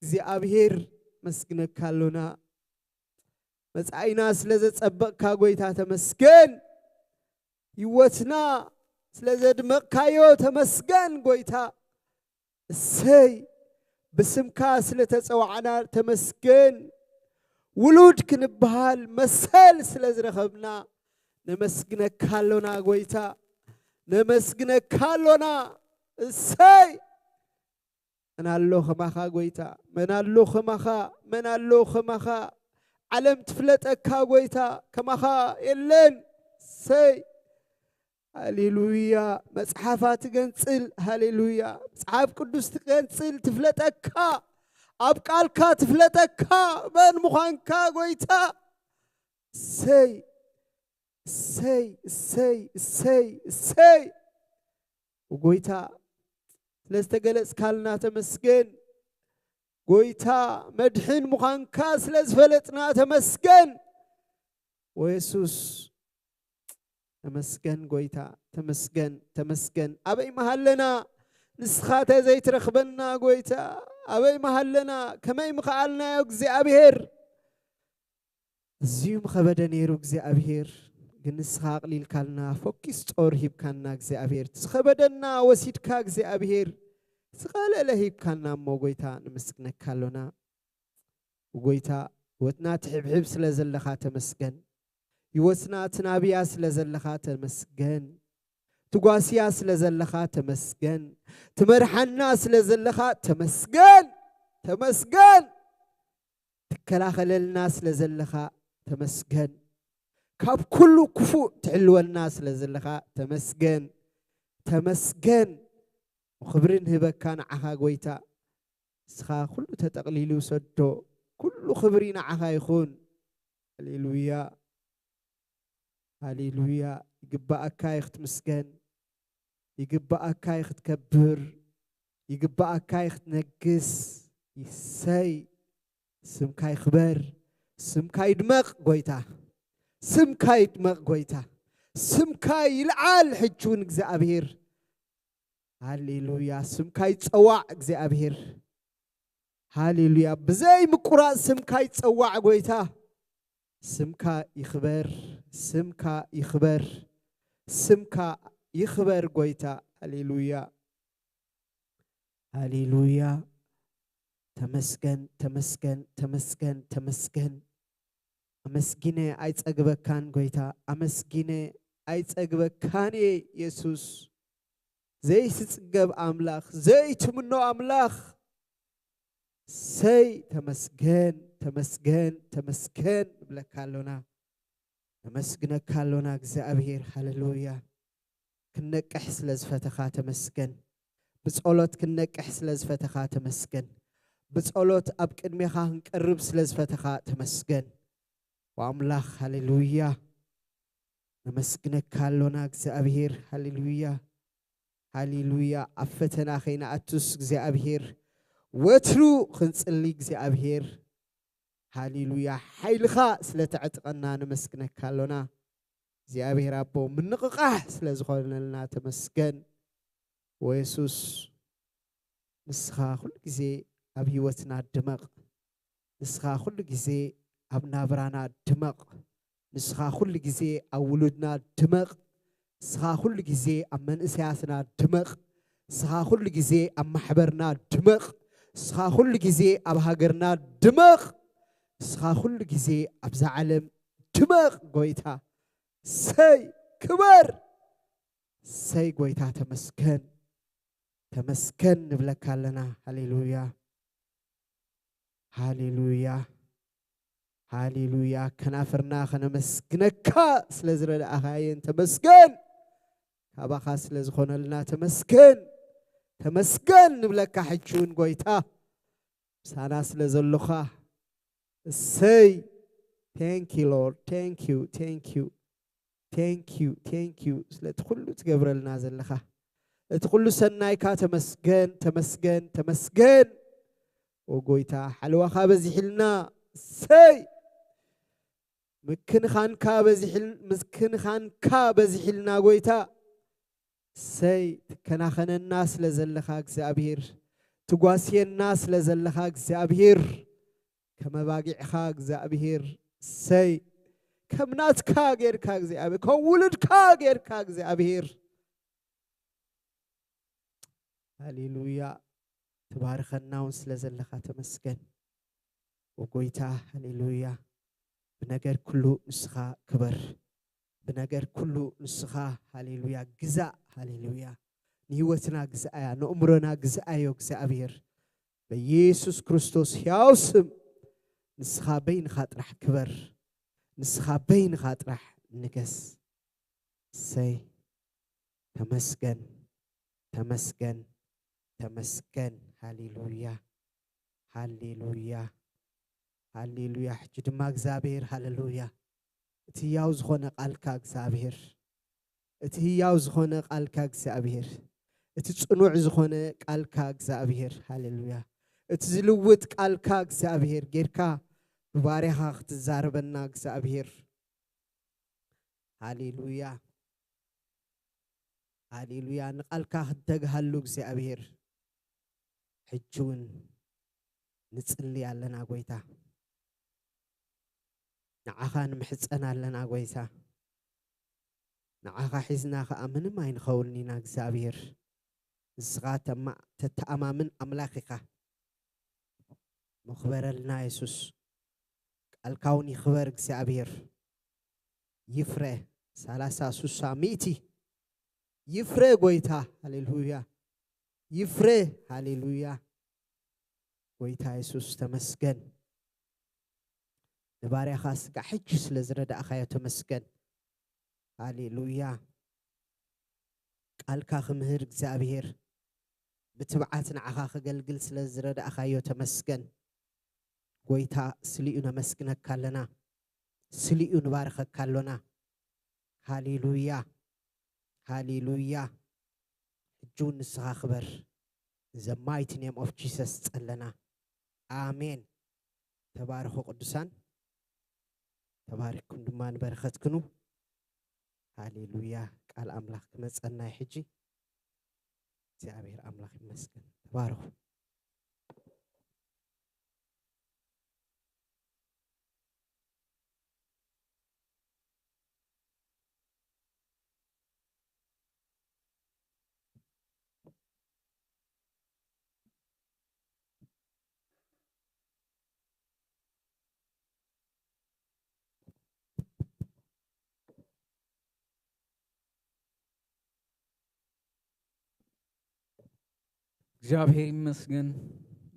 እግዚኣብሔር። መስግነካ ኣሎና። መጻኢና ስለ ዘጸበቕካ ጎይታ ተመስገን። ህይወትና ስለ ዘድመቕካዮ ተመስገን ጎይታ። እሰይ ብስምካ ስለ ተጸዋዕና ተመስገን። ውሉድ ክንበሃል መሰል ስለ ዝረኸብና ነመስግነካ ኣሎና ጎይታ፣ ነመስግነካ ኣሎና። እሰይ መን ኣሎ ከማኻ ጎይታ? መን ኣሎ ከማኻ? መን ኣሎ ከማኻ? ዓለም ትፍለጠካ ጎይታ፣ ከማኻ የለን። ሰይ ሃሌሉያ። መጽሓፋ ትገንጽል፣ ሃሌሉያ። መጽሓፍ ቅዱስ ትገንጽል፣ ትፍለጠካ፣ ኣብ ቃልካ ትፍለጠካ መን ምዃንካ ጎይታ። ሰይ ሰይ ሰይ ሰይ ሰይ ጎይታ ስለ ዝተገለጽካልና ተመስገን። ጎይታ መድሕን ምዃንካ ስለ ዝፈለጥና ተመስገን። ወየሱስ ተመስገን፣ ጎይታ ተመስገን፣ ተመስገን። ኣበይ መሃለና ንስኻ ተዘይትረኽበና ጎይታ? ኣበይ መሃለና? ከመይ ምኸኣልናዮ እግዚኣብሔር? እዝዩ ምኸበደ ነይሩ እግዚኣብሔር፣ ግን ንስኻ ኣቕሊልካልና፣ ፈኪስ ጦር ሂብካና እግዚኣብሔር፣ ዝኸበደና ወሲድካ እግዚኣብሔር፣ ዝቐለለ ሂብካና እሞ ጎይታ ንምስግነካ ኣሎና። ጎይታ ህይወትና ትሕብሕብ ስለ ዘለኻ ተመስገን። ህይወትና ትናብያ ስለ ዘለኻ ተመስገን። ትጓስያ ስለ ዘለኻ ተመስገን። ትመርሓና ስለ ዘለኻ ተመስገን። ተመስገን። ትከላኸለልና ስለ ዘለኻ ተመስገን። ካብ ኩሉ ክፉእ ትሕልወልና ስለ ዘለኻ ተመስገን። ተመስገን። ክብሪ ንህበካ ንዓኻ ጎይታ። ንስኻ ኩሉ ተጠቕሊሉ ሰዶ። ኩሉ ክብሪ ንዓኻ ይኹን። ሃሌሉያ። ሃሌሉያ። ይግባኣካ እዩ ክትምስገን። ይግባኣካ እዩ ክትከብር። ይግባኣካ እዩ ክትነግስ። ይሰይ። ስምካ ይኽበር። ስምካ ይድመቕ ጎይታ። ስምካ ይድመቕ ጎይታ። ስምካ ይልዓል ሕጂ እውን እግዚኣብሔር። ሃሌሉያ። ስምካ ይጸዋዕ እግዚኣብሔር። ሃሌሉያ። ብዘይ ምቁራጽ ስምካ ይጸዋዕ ጎይታ። ስምካ ይኽበር። ስምካ ይኽበር። ስምካ ይኽበር ጎይታ። ሃሌሉያ። ሃሌሉያ። ተመስገን፣ ተመስገን፣ ተመስገን፣ ተመስገን። ኣመስጊነ ኣይጸግበካን ጎይታ። ኣመስጊነ ኣይጸግበካን እየ የሱስ። ዘይትጽገብ ኣምላኽ፣ ዘይትምኖ ኣምላኽ። ሰይ ተመስገን፣ ተመስገን፣ ተመስገን ንብለካ ኣሎና። ነመስግነካ ኣሎና እግዚኣብሔር። ሃሌሉያ። ክንነቅሕ ስለ ዝፈተኻ ተመስገን። ብጸሎት ክንነቅሕ ስለ ዝፈተኻ ተመስገን። ብጸሎት ኣብ ቅድሜኻ ክንቀርብ ስለ ዝፈተኻ ተመስገን። ወኣምላኽ፣ ሃሌሉያ። ነመስግነካ ኣሎና እግዚኣብሔር። ሃሌሉያ። ሃሌሉያ። ኣብ ፈተና ከይንኣቱስ እግዚኣብሔር ወትሩ ክንጽሊ እግዚኣብሔር። ሃሌሉያ። ሓይልኻ ስለ ተዕጥቀና ነመስግነካ ኣሎና። እግዚኣብሔር ኣቦ ምንቕቓሕ ስለ ዝኾነልና ተመስገን። ወየሱስ ንስኻ ኩሉ ግዜ ኣብ ህይወትና ድመቕ። ንስኻ ኩሉ ግዜ ኣብ ናብራና ድመቕ። ንስኻ ኩሉ ግዜ ኣብ ውሉድና ድመቕ። ንስኻ ኩሉ ግዜ ኣብ መንእሰያትና ድመቕ። ንስኻ ኩሉ ግዜ ኣብ ማሕበርና ድመቕ። ንስኻ ኩሉ ግዜ ኣብ ሃገርና ድመቕ። ንስኻ ኩሉ ግዜ ኣብዛ ዓለም ድመቕ ጎይታ። ሰይ ክበር። ሰይ ጎይታ ተመስገን። ተመስገን ንብለካ ኣለና። ሃሌሉያ። ሃሌሉያ። ሃሌሉያ። ከናፍርና ከነመስግነካ ስለ ዝረዳእኻየን ተመስገን። ካባኻ ስለ ዝኾነልና ተመስገን። ተመስገን ንብለካ ሕጂ እውን ጎይታ። ምሳና ስለ ዘሎኻ። እሰይ። Thank you Lord. Thank you, thank you. Thank you, thank you ስለ እቲ ኩሉ ትገብረልና ዘለኻ። እቲ ኩሉ ሰናይካ ተመስገን፣ ተመስገን፣ ተመስገን። ኦ ጎይታ፣ ሓለዋኻ በዚሕልና። እሰይ። ምክንኻንካ በዚሕል-፣ ምክንኻንካ በዚሕልና ጎይታ። እሰይ። ትከናኸነና ስለ ዘለኻ እግዚኣብሔር፣ ትጓስየና ስለ ዘለኻ እግዚኣብሔር፣ ከም ኣባጊዕኻ እግዚኣብሔር፣ እሰይ። ከም ናትካ ጌርካ እግዚኣብሔር፣ ከም ውሉድካ ጌርካ እግዚኣብሔር። ሃሌሉያ። ትባርኸና እውን ስለ ዘለኻ ተመስገን። ወጎይታ፣ ሃሌሉያ። ብነገር ኩሉ ንስኻ ክበር። ብነገር ኩሉ ንስኻ፣ ሃሌሉያ፣ ግዛእ፣ ሃሌሉያ። ንህይወትና ግዛእያ፣ ንእምሮና ግዛእዮ እግዚኣብሔር። በኢየሱስ ክርስቶስ ሕያው ስም ንስኻ በይንኻ ጥራሕ ክበር። ንስኻ በይንኻ ጥራሕ ንገስ። እሰይ። ተመስገን፣ ተመስገን፣ ተመስገን። ሃሌሉያ፣ ሃሌሉያ፣ ሃሌሉያ። ሕጂ ድማ እግዚኣብሔር፣ ሃሌሉያ፣ እቲ ህያው ዝኾነ ቃልካ እግዚኣብሔር፣ እቲ ህያው ዝኾነ ቃልካ እግዚኣብሔር፣ እቲ ጽኑዕ ዝኾነ ቃልካ እግዚኣብሔር፣ ሃሌሉያ፣ እቲ ዝልውጥ ቃልካ እግዚኣብሔር ጌርካ ብባርያኻ ክትዛረበና እግዚኣብሔር፣ ሃሌሉያ። ሃሌሉያ። ንቓልካ ክንተግሃሉ እግዚኣብሔር፣ ሕጂ እውን ንጽሊ ኣለና ጎይታ። ንዓኻ ንምሕጸን ኣለና ጎይታ። ንዓኻ ሒዝና ኸኣ ምንም ኣይንኸውንን ኢና እግዚኣብሔር። ንስኻ ተማ-፣ ተተኣማምን ኣምላኽ ኢኻ። መኽበረልና የሱስ። ቃልካ እውን ይኽበር እግዚኣብሔር። ይፍረ ሰላሳ፣ ስሳ፣ ሚእቲ። ይፍረ ጎይታ። ሃሌሉያ። ይፍረ። ሃሌሉያ። ጎይታ የሱስ ተመስገን። ንባርያኻ ስጋዕ ሕጂ ስለ ዝረዳእኻዮ ተመስገን። ሃሌሉያ። ቃልካ ክምህር እግዚኣብሔር ብትብዓት ንዓኻ ከገልግል ስለ ዝረዳእኻዮ ተመስገን። ጎይታ ስሊኡ ነመስግነካ ኣለና። ስሊኡ ንባርኸካ ኣሎና። ሃሌሉያ። ሃሌሉያ። ሕጂ እውን ንስኻ ክበር። In the mighty name of Jesus ጸለና። ኣሜን። ተባረኹ ቅዱሳን። ተባሪኽኩም ድማ ንበረኸት ኩኑ። ሃሌሉያ። ቃል ኣምላኽ ክመጸና እዩ ሕጂ። እግዚኣብሔር ኣምላኽ ይመስገን። ተባረኹ። እግዚኣብሔር ይመስገን።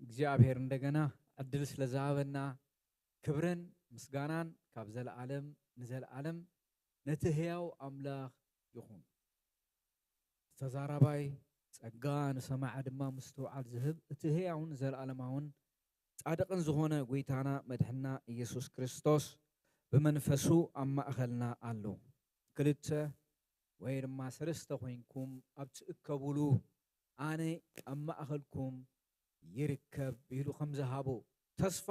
እግዚኣብሔር እንደገና ዕድል ስለ ዝሃበና ክብርን ምስጋናን ካብ ዘለዓለም ንዘለዓለም ነቲ ህያው ኣምላኽ ይኹን። ተዛራባይ ጸጋ፣ ንሰማዒ ድማ ምስትውዓል ዝህብ እቲ ህያውን ዘለዓለማውን ጻድቕን ዝኾነ ጐይታና መድሕንና ኢየሱስ ክርስቶስ ብመንፈሱ ኣብ ማእኸልና ኣሎ። ክልተ ወይ ድማ ሰለስተ ኮይንኩም ኣብ ትእከቡሉ ኣነ ኣብ ማእኸልኩም ይርከብ ኢሉ ከም ዝሃቦ ተስፋ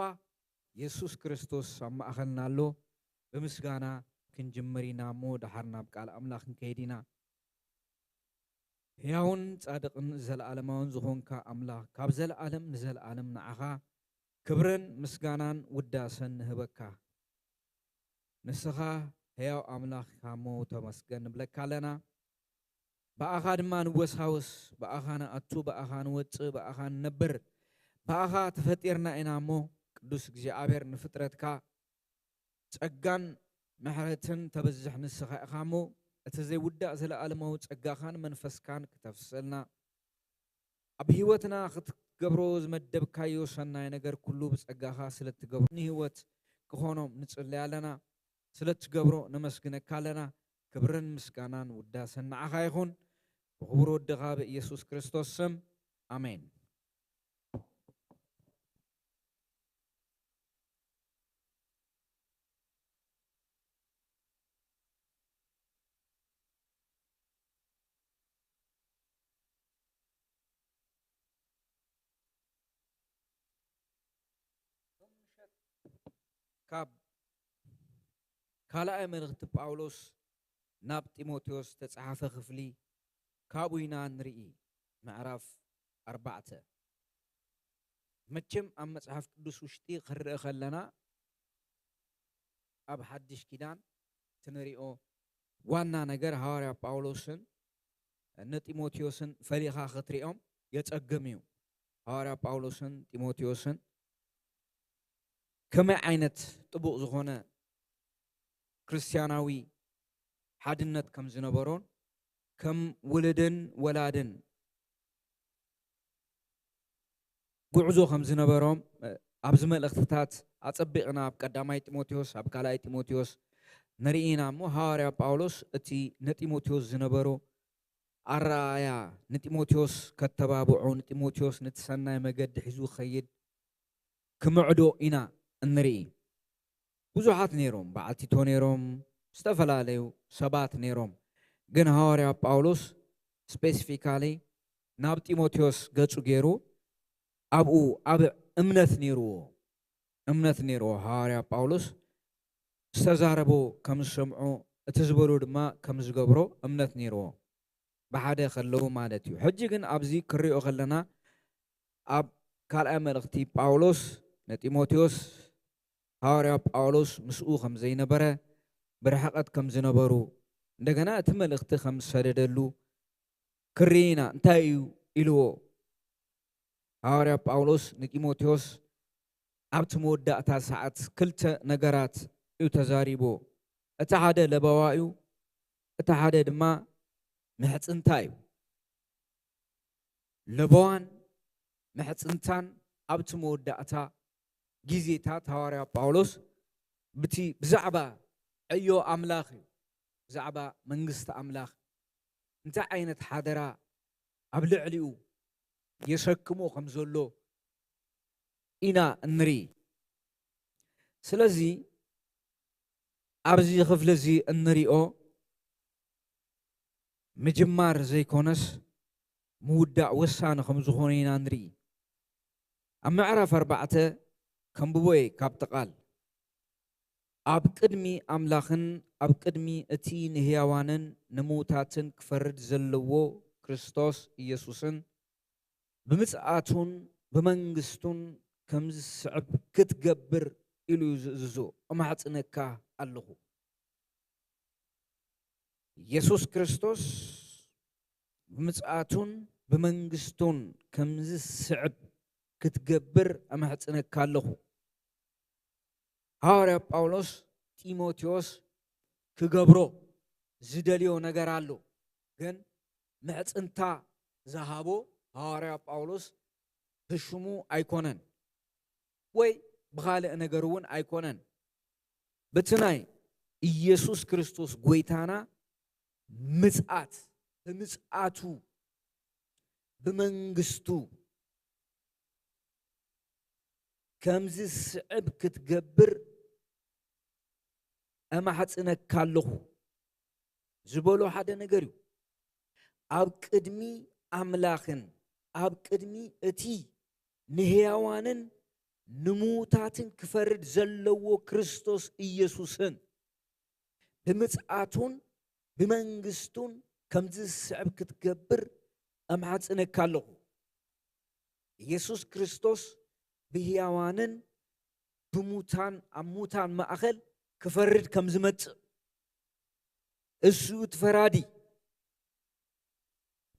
የሱስ ክርስቶስ ኣብ ማእኸልና ኣሎ። ብምስጋና ክንጅምር ኢና እሞ ደሓር ናብ ቃል ኣምላኽ ክንከይድ ኢና። ሕያውን ጻድቕን ዘለኣለማውን ዝኾንካ ኣምላኽ፣ ካብ ዘለኣለም ንዘለኣለም ንዓኻ ክብርን ምስጋናን ውዳሰን ንህበካ። ንስኻ ሕያው ኣምላኽ ኢኻ እሞ ተመስገን ንብለካ ኣለና። ብኣኻ ድማ ንወሳወስ፣ ብኣኻ ንኣቱ፣ ብኣኻ ንወጽእ፣ ብኣኻ ንነብር፣ ብኣኻ ተፈጢርና ኢና እሞ ቅዱስ እግዚኣብሔር ንፍጥረትካ ጸጋን ምሕረትን ተበዝሕ ንስኻ ኢኻ እሞ፣ እቲ ዘይውዳእ ዘለኣለማዊ ጸጋኻን መንፈስካን ክተፍስሰልና፣ ኣብ ህይወትና ክትገብሮ ዝመደብካዮ ሰናይ ነገር ኩሉ ብጸጋኻ ስለ እትገብሮ ንህይወት ክኾኖም ንጽሊ ኣለና። ስለ እትገብሮ ነመስግነካ ኣለና። ክብርን ምስጋናን ውዳሰን ንዓኻ ይኹን። ብኽቡር ወድኻ ብኢየሱስ ክርስቶስ ስም፣ ኣሜን። ካብ ካልኣይ መልእኽቲ ጳውሎስ ናብ ጢሞቴዎስ ዝተጻሕፈ ክፍሊ ካብኡ ኢና ንርኢ። ምዕራፍ ኣርባዕተ። መቸም ኣብ መጽሓፍ ቅዱስ ውሽጢ ክንርኢ ከለና ኣብ ሓድሽ ኪዳን ትንሪኦ ዋና ነገር ሃዋርያ ጳውሎስን ንጢሞቴዎስን ፈሊኻ ክትሪኦም የጸግም እዩ። ሃዋርያ ጳውሎስን ጢሞቴዎስን ከመይ ዓይነት ጥቡቕ ዝኾነ ክርስትያናዊ ሓድነት ከም ዝነበሮን ከም ውሉድን ወላድን ጉዕዞ ከም ዝነበሮም ኣብዚ መልእኽትታት ኣጸቢቕና ኣብ ቀዳማይ ጢሞቴዎስ ኣብ ካልኣይ ጢሞቴዎስ ንርኢ ኢና እሞ ሃዋርያ ጳውሎስ እቲ ንጢሞቴዎስ ዝነበሮ ኣረኣእያ ንጢሞቴዎስ ከተባብዖ ንጢሞቴዎስ ነቲ ሰናይ መገዲ ሒዙ ክኸይድ ክምዕዶ ኢና እንርኢ። ብዙሓት ነይሮም፣ በዓል ቲቶ ነይሮም፣ ዝተፈላለዩ ሰባት ነይሮም። ግን ሃዋርያ ጳውሎስ ስፔሲፊካሊ ናብ ጢሞቴዎስ ገጹ ገይሩ ኣብኡ ኣብ እምነት ነይርዎ፣ እምነት ነይርዎ። ሃዋርያ ጳውሎስ ዝተዛረቦ ከም ዝሰምዖ እቲ ዝበሎ ድማ ከም ዝገብሮ እምነት ነይርዎ። ብሓደ ከለዉ ማለት እዩ። ሕጂ ግን ኣብዚ ክሪኦ ከለና ኣብ ካልኣይ መልእኽቲ ጳውሎስ ንጢሞቴዎስ ሃዋርያ ጳውሎስ ምስኡ ከም ዘይነበረ ብርሕቐት ከም ዝነበሩ እንደገና እቲ መልእኽቲ ከም ዝሰደደሉ ክርኢ ኢና። እንታይ እዩ ኢልዎ? ሃዋርያ ጳውሎስ ንጢሞቴዎስ ኣብቲ መወዳእታ ሰዓት ክልተ ነገራት እዩ ተዛሪቦ። እቲ ሓደ ለበዋ እዩ፣ እቲ ሓደ ድማ ምሕጽንታ እዩ። ለበዋን ምሕጽንታን ኣብቲ መወዳእታ ግዜታት ሃዋርያ ጳውሎስ ብቲ ብዛዕባ ዕዮ ኣምላኽ እዩ፣ ብዛዕባ መንግስቲ ኣምላኽ እንታይ ዓይነት ሓደራ ኣብ ልዕሊኡ የሰክሞ ከም ዘሎ ኢና እንርኢ። ስለዚ ኣብዚ ክፍሊ እዚ እንሪኦ ምጅማር ዘይኮነስ ምውዳእ ወሳኒ ከም ዝኾነ ኢና ንርኢ። ኣብ ምዕራፍ ኣርባዕተ ከንብቦ እየ ካብቲ ቃል። ኣብ ቅድሚ ኣምላኽን ኣብ ቅድሚ እቲ ንህያዋንን ንምዉታትን ክፈርድ ዘለዎ ክርስቶስ ኢየሱስን ብምጽኣቱን ብመንግስቱን ከም ዝስዕብ ክትገብር ኢሉ እዩ ዝእዝዞ። እማሕጽነካ ኣለኹ። ኢየሱስ ክርስቶስ ብምጽኣቱን ብመንግስቱን ከም ዝስዕብ ክትገብር እማሕጽነካ ኣለኹ። ሃዋርያ ጳውሎስ ጢሞቴዎስ ክገብሮ ዝደልዮ ነገር ኣሎ፣ ግን ምሕጽንታ ዝሃቦ ሃዋርያ ጳውሎስ ብሽሙ ኣይኮነን፣ ወይ ብኻልእ ነገር እውን ኣይኮነን። በቲ ናይ ኢየሱስ ክርስቶስ ጐይታና ምጽኣት፣ ብምጽኣቱ፣ ብመንግስቱ ከም ዝስዕብ ክትገብር እማሕጽነካ ኣለኹ ዝበሎ ሓደ ነገር እዩ። ኣብ ቅድሚ ኣምላኽን ኣብ ቅድሚ እቲ ንህያዋንን ንምዉታትን ክፈርድ ዘለዎ ክርስቶስ ኢየሱስን ብምጽኣቱን ብመንግስቱን ከም ዝስዕብ ክትገብር እማሕጽነካ ኣለኹ። ኢየሱስ ክርስቶስ ብህያዋንን ብሙታን፣ ኣብ ሙታን ማእኸል ክፈርድ ከም ዝመጽእ፣ እሱ እቲ ፈራዲ፣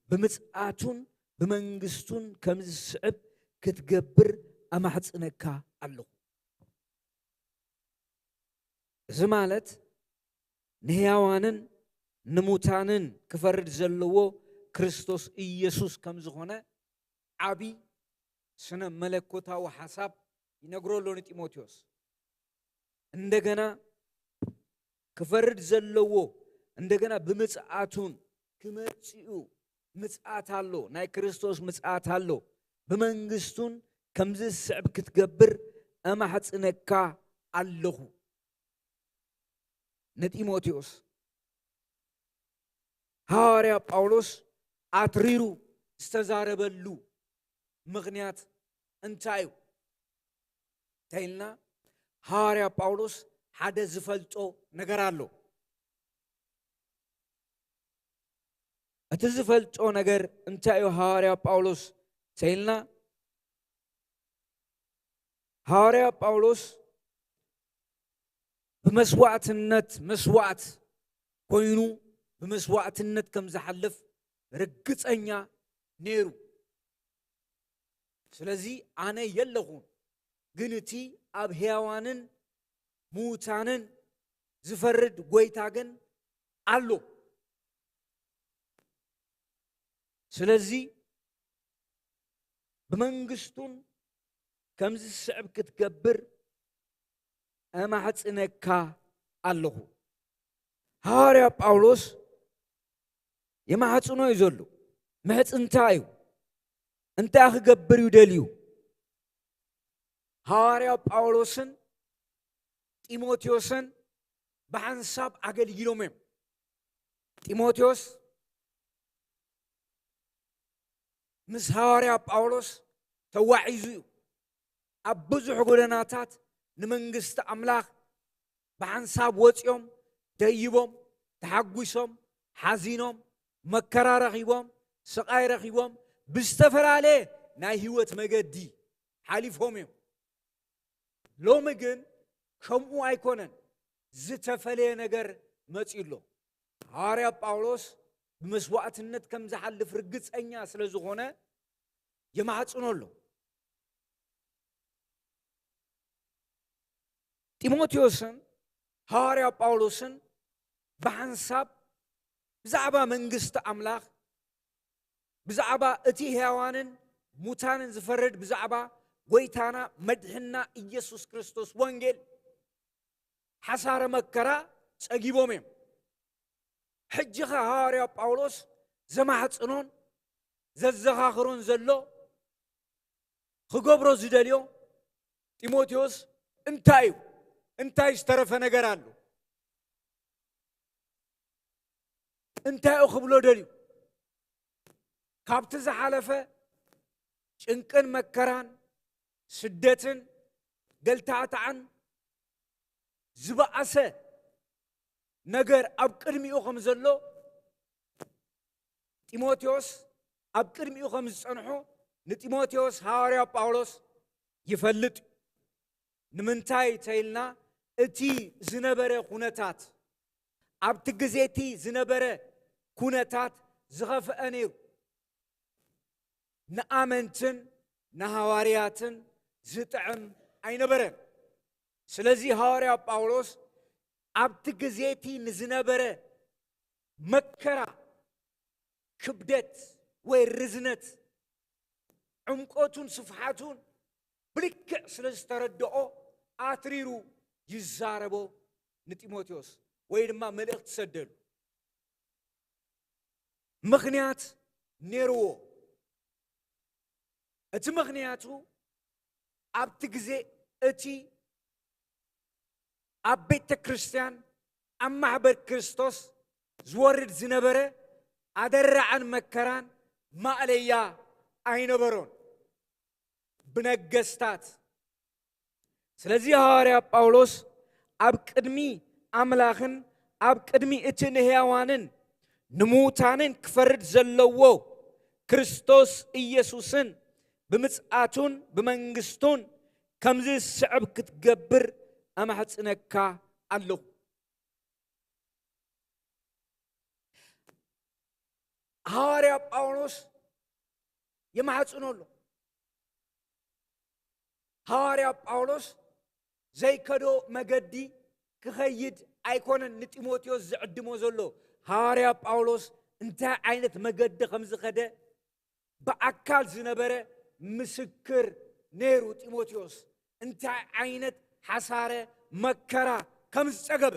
ብምጽኣቱን ብመንግስቱን ከም ዝስዕብ ክትገብር እማሕጽነካ ኣለኹ። እዚ ማለት ንህያዋንን ንሙታንን ክፈርድ ዘለዎ ክርስቶስ ኢየሱስ ከም ዝኾነ ዓቢ ስነ መለኮታዊ ሓሳብ ይነግሮ ኣሎ ንጢሞቴዎስ። እንደገና ክፈርድ ዘለዎ፣ እንደገና ብምጽኣቱን ክመጽኡ ምጽኣት ኣሎ፣ ናይ ክርስቶስ ምጽኣት ኣሎ፣ ብመንግስቱን ከም ዝስዕብ ክትገብር እማሕጽነካ ኣለኹ። ንጢሞቴዎስ ሃዋርያ ጳውሎስ ኣትሪሩ ዝተዛረበሉ ምኽንያት እንታይ እዩ እንተኢልና፣ ሃዋርያ ጳውሎስ ሓደ ዝፈልጦ ነገር ኣሎ። እቲ ዝፈልጦ ነገር እንታይ እዩ? ሃዋርያ ጳውሎስ እንተኢልና፣ ሃዋርያ ጳውሎስ ብመስዋዕትነት፣ መስዋዕት ኮይኑ ብመስዋዕትነት ከም ዝሓልፍ ርግጸኛ ነይሩ። ስለዚ ኣነ የለኹን፣ ግን እቲ ኣብ ሕያዋንን ምዉታንን ዝፈርድ ጐይታ ግን ኣሎ። ስለዚ ብመንግስቱን ከም ዝስዕብ ክትገብር እማሕጽነካ ኣለኹ። ሃዋርያ ጳውሎስ የማሕጽኖ እዩ ዘሎ። ምሕጽንታ እዩ። እንታይ ክገብር እዩ ደልዩ? ሃዋርያ ጳውሎስን ጢሞቴዎስን ብሓንሳብ ኣገልጊሎም እዮም። ጢሞቴዎስ ምስ ሃዋርያ ጳውሎስ ተዋዒዙ እዩ። ኣብ ብዙሕ ጎደናታት ንመንግስቲ ኣምላኽ ብሓንሳብ ወጺኦም፣ ደይቦም፣ ተሓጒሶም፣ ሓዚኖም፣ መከራ ረኺቦም፣ ስቓይ ረኺቦም፣ ብዝተፈላለየ ናይ ህይወት መገዲ ሓሊፎም እዮም። ሎሚ ግን ከምኡ ኣይኮነን፣ ዝተፈለየ ነገር መጺኡ ኣሎ። ሃዋርያ ጳውሎስ ብመስዋዕትነት ከም ዝሓልፍ ርግጸኛ ስለ ዝኾነ የማሕጽኖ ኣሎ። ጢሞቴዎስን ሃዋርያ ጳውሎስን ብሓንሳብ ብዛዕባ መንግስቲ ኣምላኽ፣ ብዛዕባ እቲ ሕያዋንን ሙታንን ዝፈርድ፣ ብዛዕባ ጎይታና መድሕና ኢየሱስ ክርስቶስ ወንጌል፣ ሓሳረ መከራ ጸጊቦም እዮም። ሕጂ ኸ ሃዋርያ ጳውሎስ ዘማሕጽኖን ዘዘኻኽሮን ዘሎ፣ ክገብሮ ዝደልዮ፣ ጢሞቴዎስ እንታይ እዩ? እንታይ ዝተረፈ ነገር ኣሎ? እንታይ እዩ ክብሎ ደልዩ? ካብቲ ዝሓለፈ ጭንቅን መከራን፣ ስደትን ገልታዕታዕን ዝበኣሰ ነገር ኣብ ቅድሚኡ ከም ዘሎ፣ ጢሞቴዎስ ኣብ ቅድሚኡ ከም ዝጸንሖ ንጢሞቴዎስ ሃዋርያ ጳውሎስ ይፈልጥ እዩ። ንምንታይ ተይልና፣ እቲ ዝነበረ ኩነታት፣ ኣብቲ ግዜ እቲ ዝነበረ ኩነታት ዝኸፍአ ነይሩ። ንኣመንትን ንሃዋርያትን ዝጥዕም ኣይነበረን። ስለዚ ሃዋርያ ጳውሎስ ኣብቲ ግዜ እቲ ንዝነበረ መከራ ክብደት ወይ ርዝነት፣ ዕምቆቱን ስፍሓቱን ብልክዕ ስለ ዝተረድኦ፣ ኣትሪሩ ይዛረቦ ንጢሞቴዎስ፣ ወይ ድማ መልእኽቲ ሰደሉ። ምኽንያት ነይርዎ። እቲ ምኽንያቱ፣ ኣብቲ ግዜ እቲ ኣብ ቤተ ክርስቲያን፣ ኣብ ማሕበር ክርስቶስ ዝወርድ ዝነበረ ኣደራዕን መከራን ማእለያ ኣይነበሮን። ብነገስታት። ስለዚ ሃዋርያ ጳውሎስ ኣብ ቅድሚ ኣምላኽን ኣብ ቅድሚ እቲ ንሕያዋንን ንምዉታንን ክፈርድ ዘለዎ ክርስቶስ ኢየሱስን ብምጽኣቱን ብመንግስቱን ከምዚ ዝስዕብ ክትገብር ኣማሕጽነካ ኣለኹ። ሃዋርያ ጳውሎስ የማሕጽኖ ኣሎ። ሃዋርያ ጳውሎስ ዘይከዶ መገዲ ክኸይድ ኣይኮነን ንጢሞቴዎስ ዝዕድሞ ዘሎ። ሃዋርያ ጳውሎስ እንታይ ዓይነት መገዲ ከም ዝኸደ ብኣካል ዝነበረ ምስክር ነይሩ ጢሞቴዎስ። እንታይ ዓይነት ሓሳረ መከራ ከም ዝጸገበ።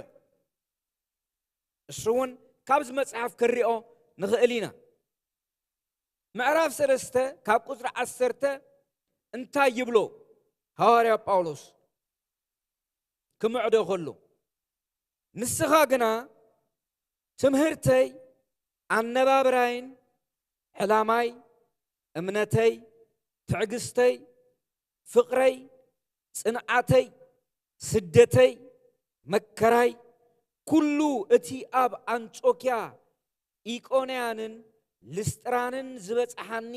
እሱ እውን ካብዚ መጽሓፍ ክንሪኦ ንኽእል ኢና። ምዕራፍ ሰለስተ ካብ ቁጽሪ ዓሰርተ እንታይ ይብሎ ሃዋርያ ጳውሎስ ክምዕዶ ከሎ? ንስኻ ግና ትምህርተይ፣ ኣነባብራይን ዕላማይ፣ እምነተይ፣ ትዕግስተይ፣ ፍቕረይ፣ ጽንዓተይ፣ ስደተይ፣ መከራይ፣ ኩሉ እቲ ኣብ ኣንጾኪያ፣ ኢቆንያንን ልስጥራንን ዝበጽሓኒ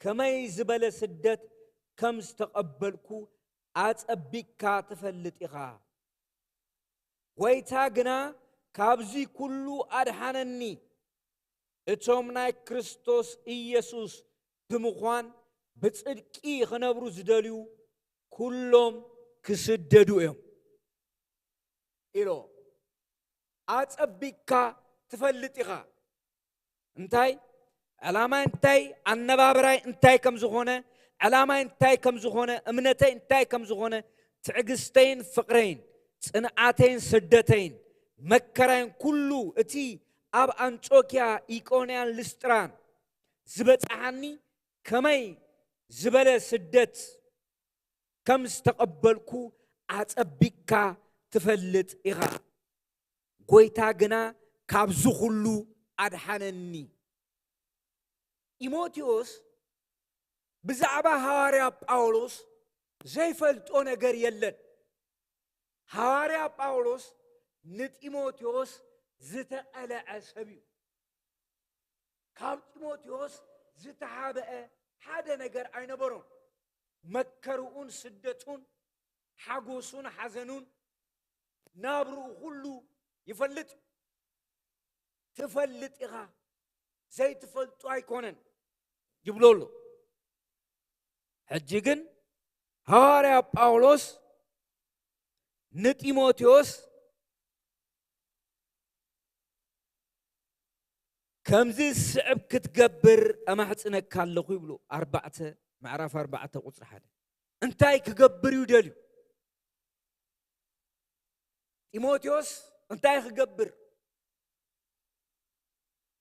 ከመይ ዝበለ ስደት ከም ዝተቐበልኩ ኣጸቢቅካ ትፈልጥ ኢኻ። ጐይታ ግና ካብዚ ኩሉ ኣድሓነኒ። እቶም ናይ ክርስቶስ ኢየሱስ ብምዃን ብጽድቂ ኽነብሩ ዝደልዩ ኩሎም ክስደዱ እዮም ኢሎ። ኣጸቢቅካ ትፈልጥ ኢኻ። እንታይ ዕላማይ፣ እንታይ ኣነባብራይ እንታይ ከም ዝኾነ፣ ዕላማይ እንታይ ከም ዝኾነ፣ እምነተይ እንታይ ከም ዝኾነ፣ ትዕግስተይን ፍቕረይን፣ ጽንዓተይን ስደተይን፣ መከራይን ኩሉ እቲ ኣብ ኣንጾኪያ፣ ኢቆንያን ልስጥራን ዝበጽሓኒ ከመይ ዝበለ ስደት ከም ዝተቐበልኩ ኣጸቢቅካ ትፈልጥ ኢኻ። ጐይታ ግና ካብዚ ኹሉ ኣድሓነኒ። ጢሞቴዎስ ብዛዕባ ሃዋርያ ጳውሎስ ዘይፈልጦ ነገር የለን። ሃዋርያ ጳውሎስ ንጢሞቴዎስ ዝተቐልዐ ሰብ እዩ። ካብ ጢሞቴዎስ ዝተሓብአ ሓደ ነገር ኣይነበሮን። መከርኡን ስደቱን፣ ሓጎሱን ሓዘኑን፣ ናብርኡ ኩሉ ይፈልጥ። ትፈልጥ ኢኻ፣ ዘይትፈልጦ ኣይኮነን ይብሎ ኣሎ። ሕጂ ግን ሃዋርያ ጳውሎስ ንጢሞቴዎስ ከምዚ ዝስዕብ ክትገብር እማሕጽነካ ኣለኹ ይብሉ። ኣርባዕተ፣ ምዕራፍ ኣርባዕተ ቁጽሪ ሓደ። እንታይ ክገብር እዩ ደልዩ? ጢሞቴዎስ እንታይ ክገብር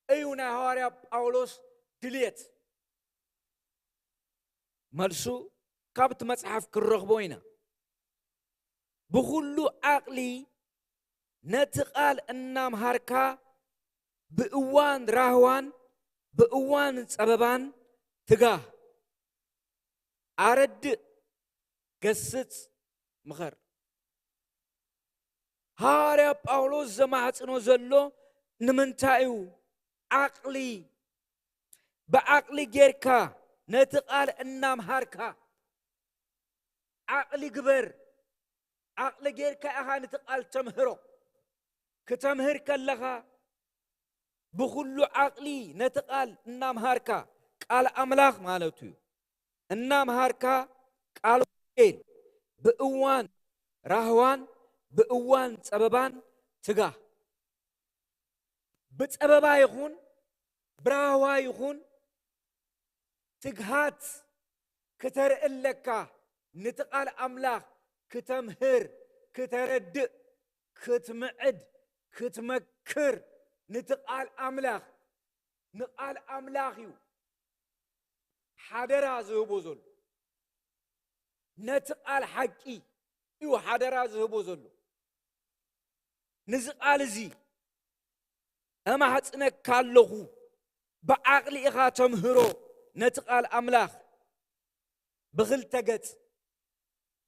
እዩ ናይ ሃዋርያ ጳውሎስ ድልየት? መልሱ ካብቲ መጽሓፍ ክንረኽቦ ኢና። ብኹሉ ዓቕሊ ነቲ ቃል እናምሃርካ፣ ብእዋን ራህዋን ብእዋን ጸበባን ትጋህ። ኣረድእ፣ ገስጽ፣ ምኸር። ሃዋርያ ጳውሎስ ዘማሕጽኖ ዘሎ ንምንታይ እዩ? ዓቕሊ፣ ብዓቕሊ ጌርካ ነቲ ቃል እናምሃርካ፣ ዓቕሊ ግበር። ዓቕሊ ጌርካ ኢኻ ነቲ ቃል ተምህሮ። ክተምህር ከለኻ ብኹሉ ዓቕሊ ነቲ ቃል እናምሃርካ፣ ቃል ኣምላኽ ማለቱ እዩ፣ እናምሃርካ ቃል ወንጌል ብእዋን ራህዋን ብእዋን ጸበባን ትጋህ። ብጸበባ ይኹን ብራህዋ ይኹን ትግሃት ክተርኢ ኣለካ። ነቲ ቃል ኣምላኽ ክተምህር፣ ክተረድእ፣ ክትምዕድ፣ ክትመክር፣ ነቲ ቃል ኣምላኽ፣ ንቃል ኣምላኽ እዩ ሓደራ ዝህቦ ዘሎ። ነቲ ቃል ሓቂ እዩ ሓደራ ዝህቦ ዘሎ። ነዚ ቃል እዚ እማሕጽነካ ኣለኹ፣ ብዓቕሊ ኢኻ ተምህሮ ነቲ ቃል ኣምላኽ። ብኽልተ ገጽ፣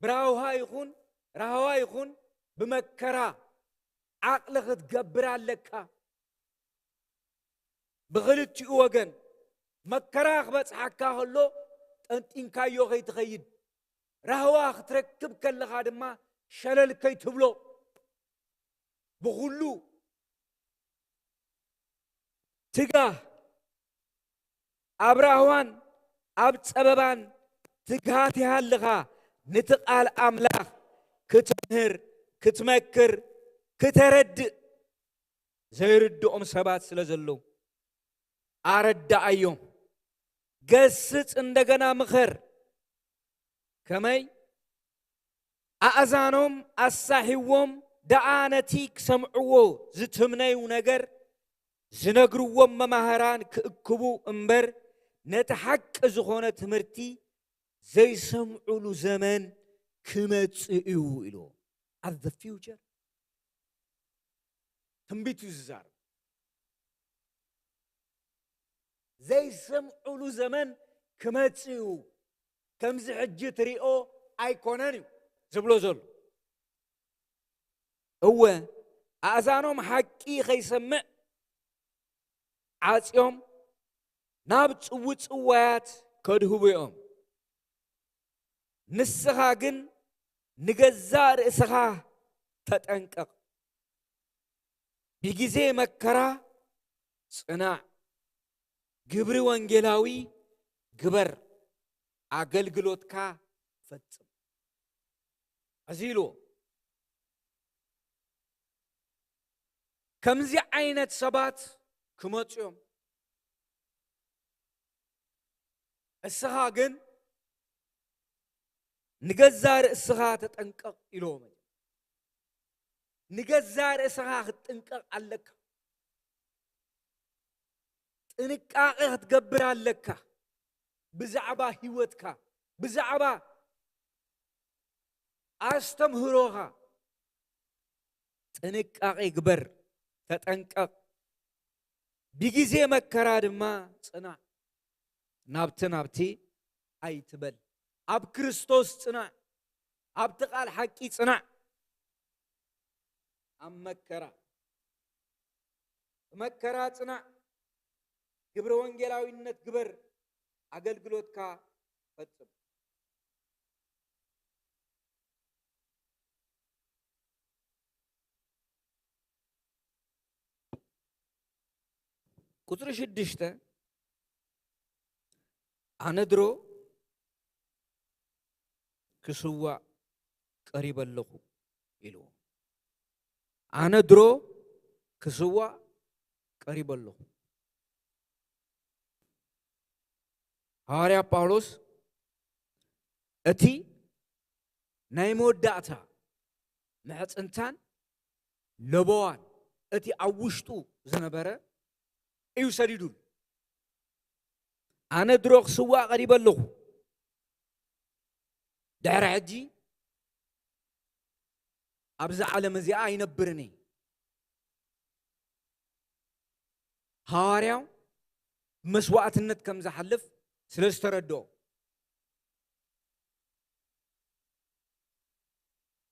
ብራህዋ ይኹን ራህዋ ይኹን ብመከራ ዓቕሊ ክትገብር ኣለካ። ብኽልቲኡ ወገን መከራ ክበጽሓካ ከሎ ጠንጢንካዮ ከይትኸይድ፣ ራህዋ ክትረክብ ከለኻ ድማ ሸለል ከይትብሎ። ብኹሉ ትጋህ። ኣብ ራህዋን ኣብ ጸበባን ትግሃት ይሃልኻ፣ ነቲ ቃል ኣምላኽ ክትምህር፣ ክትመክር፣ ክተረድእ። ዘይርድኦም ሰባት ስለ ዘለዉ ኣረዳኣዮም። ገስጽ፣ እንደገና ምኸር። ከመይ? ኣእዛኖም ኣሳሒዎም ደኣ ነቲ ክሰምዕዎ ዝትምነዩ ነገር ዝነግርዎም መማህራን ክእክቡ እምበር፣ ነቲ ሓቂ ዝኾነ ትምህርቲ ዘይሰምዑሉ ዘመን ክመጽእ እዩ ኢሉ። At the future ትንቢት እዩ ዝዛረብ። ዘይሰምዑሉ ዘመን ክመጽእ እዩ። ከምዚ ሕጂ ትሪኦ ኣይኮነን እዩ ዝብሎ ዘሎ። እወ፣ ኣእዛኖም ሓቂ ኸይሰምዕ ዓጽዮም ናብ ጽውጽዋያት ከድህቡ እዮም። ንስኻ ግን ንገዛእ ርእስኻ ተጠንቀቕ። ብግዜ መከራ ጽናዕ፣ ግብሪ ወንጌላዊ ግበር፣ ኣገልግሎትካ ፈጽም። እዚ ኢልዎ። ከምዚ ዓይነት ሰባት ክመጹ እዮም። እስኻ ግን ንገዛ ርእስኻ ተጠንቀቕ ኢልዎ። ንገዛ ርእስኻ ክትጥንቀቕ ኣለካ። ጥንቃቄ ክትገብር ኣለካ። ብዛዕባ ህይወትካ፣ ብዛዕባ ኣስተምህሮኻ ጥንቃቄ ግበር፣ ተጠንቀቕ። ብግዜ መከራ ድማ ጽናዕ። ናብቲ ናብቲ ኣይትበል። ኣብ ክርስቶስ ጽናዕ። ኣብቲ ቃል ሓቂ ጽናዕ። ኣብ መከራ፣ ብመከራ ጽናዕ። ግብረ ወንጌላዊነት ግበር። ኣገልግሎትካ ፈጽም። ቁጽሪ ሽዱሽተ፣ ኣነ ድሮ ክስዋእ ቀሪበ ኣለኹ ኢልዎ። ኣነ ድሮ ክስዋእ ቀሪበ ኣለኹ። ሃዋርያ ጳውሎስ እቲ ናይ መወዳእታ ምሕጽንታን ለበዋን እቲ ኣብ ውሽጡ ዝነበረ እዩ ሰዲዱሉ። ኣነ ድሮ ክስዋእ ቀሪበ ኣለኹ። ድሕሪ ሕጂ ኣብዛ ዓለም እዚኣ ኣይነብርን እየ። ሃዋርያው መስዋዕትነት ከም ዝሓልፍ ስለ ዝተረድኦ፣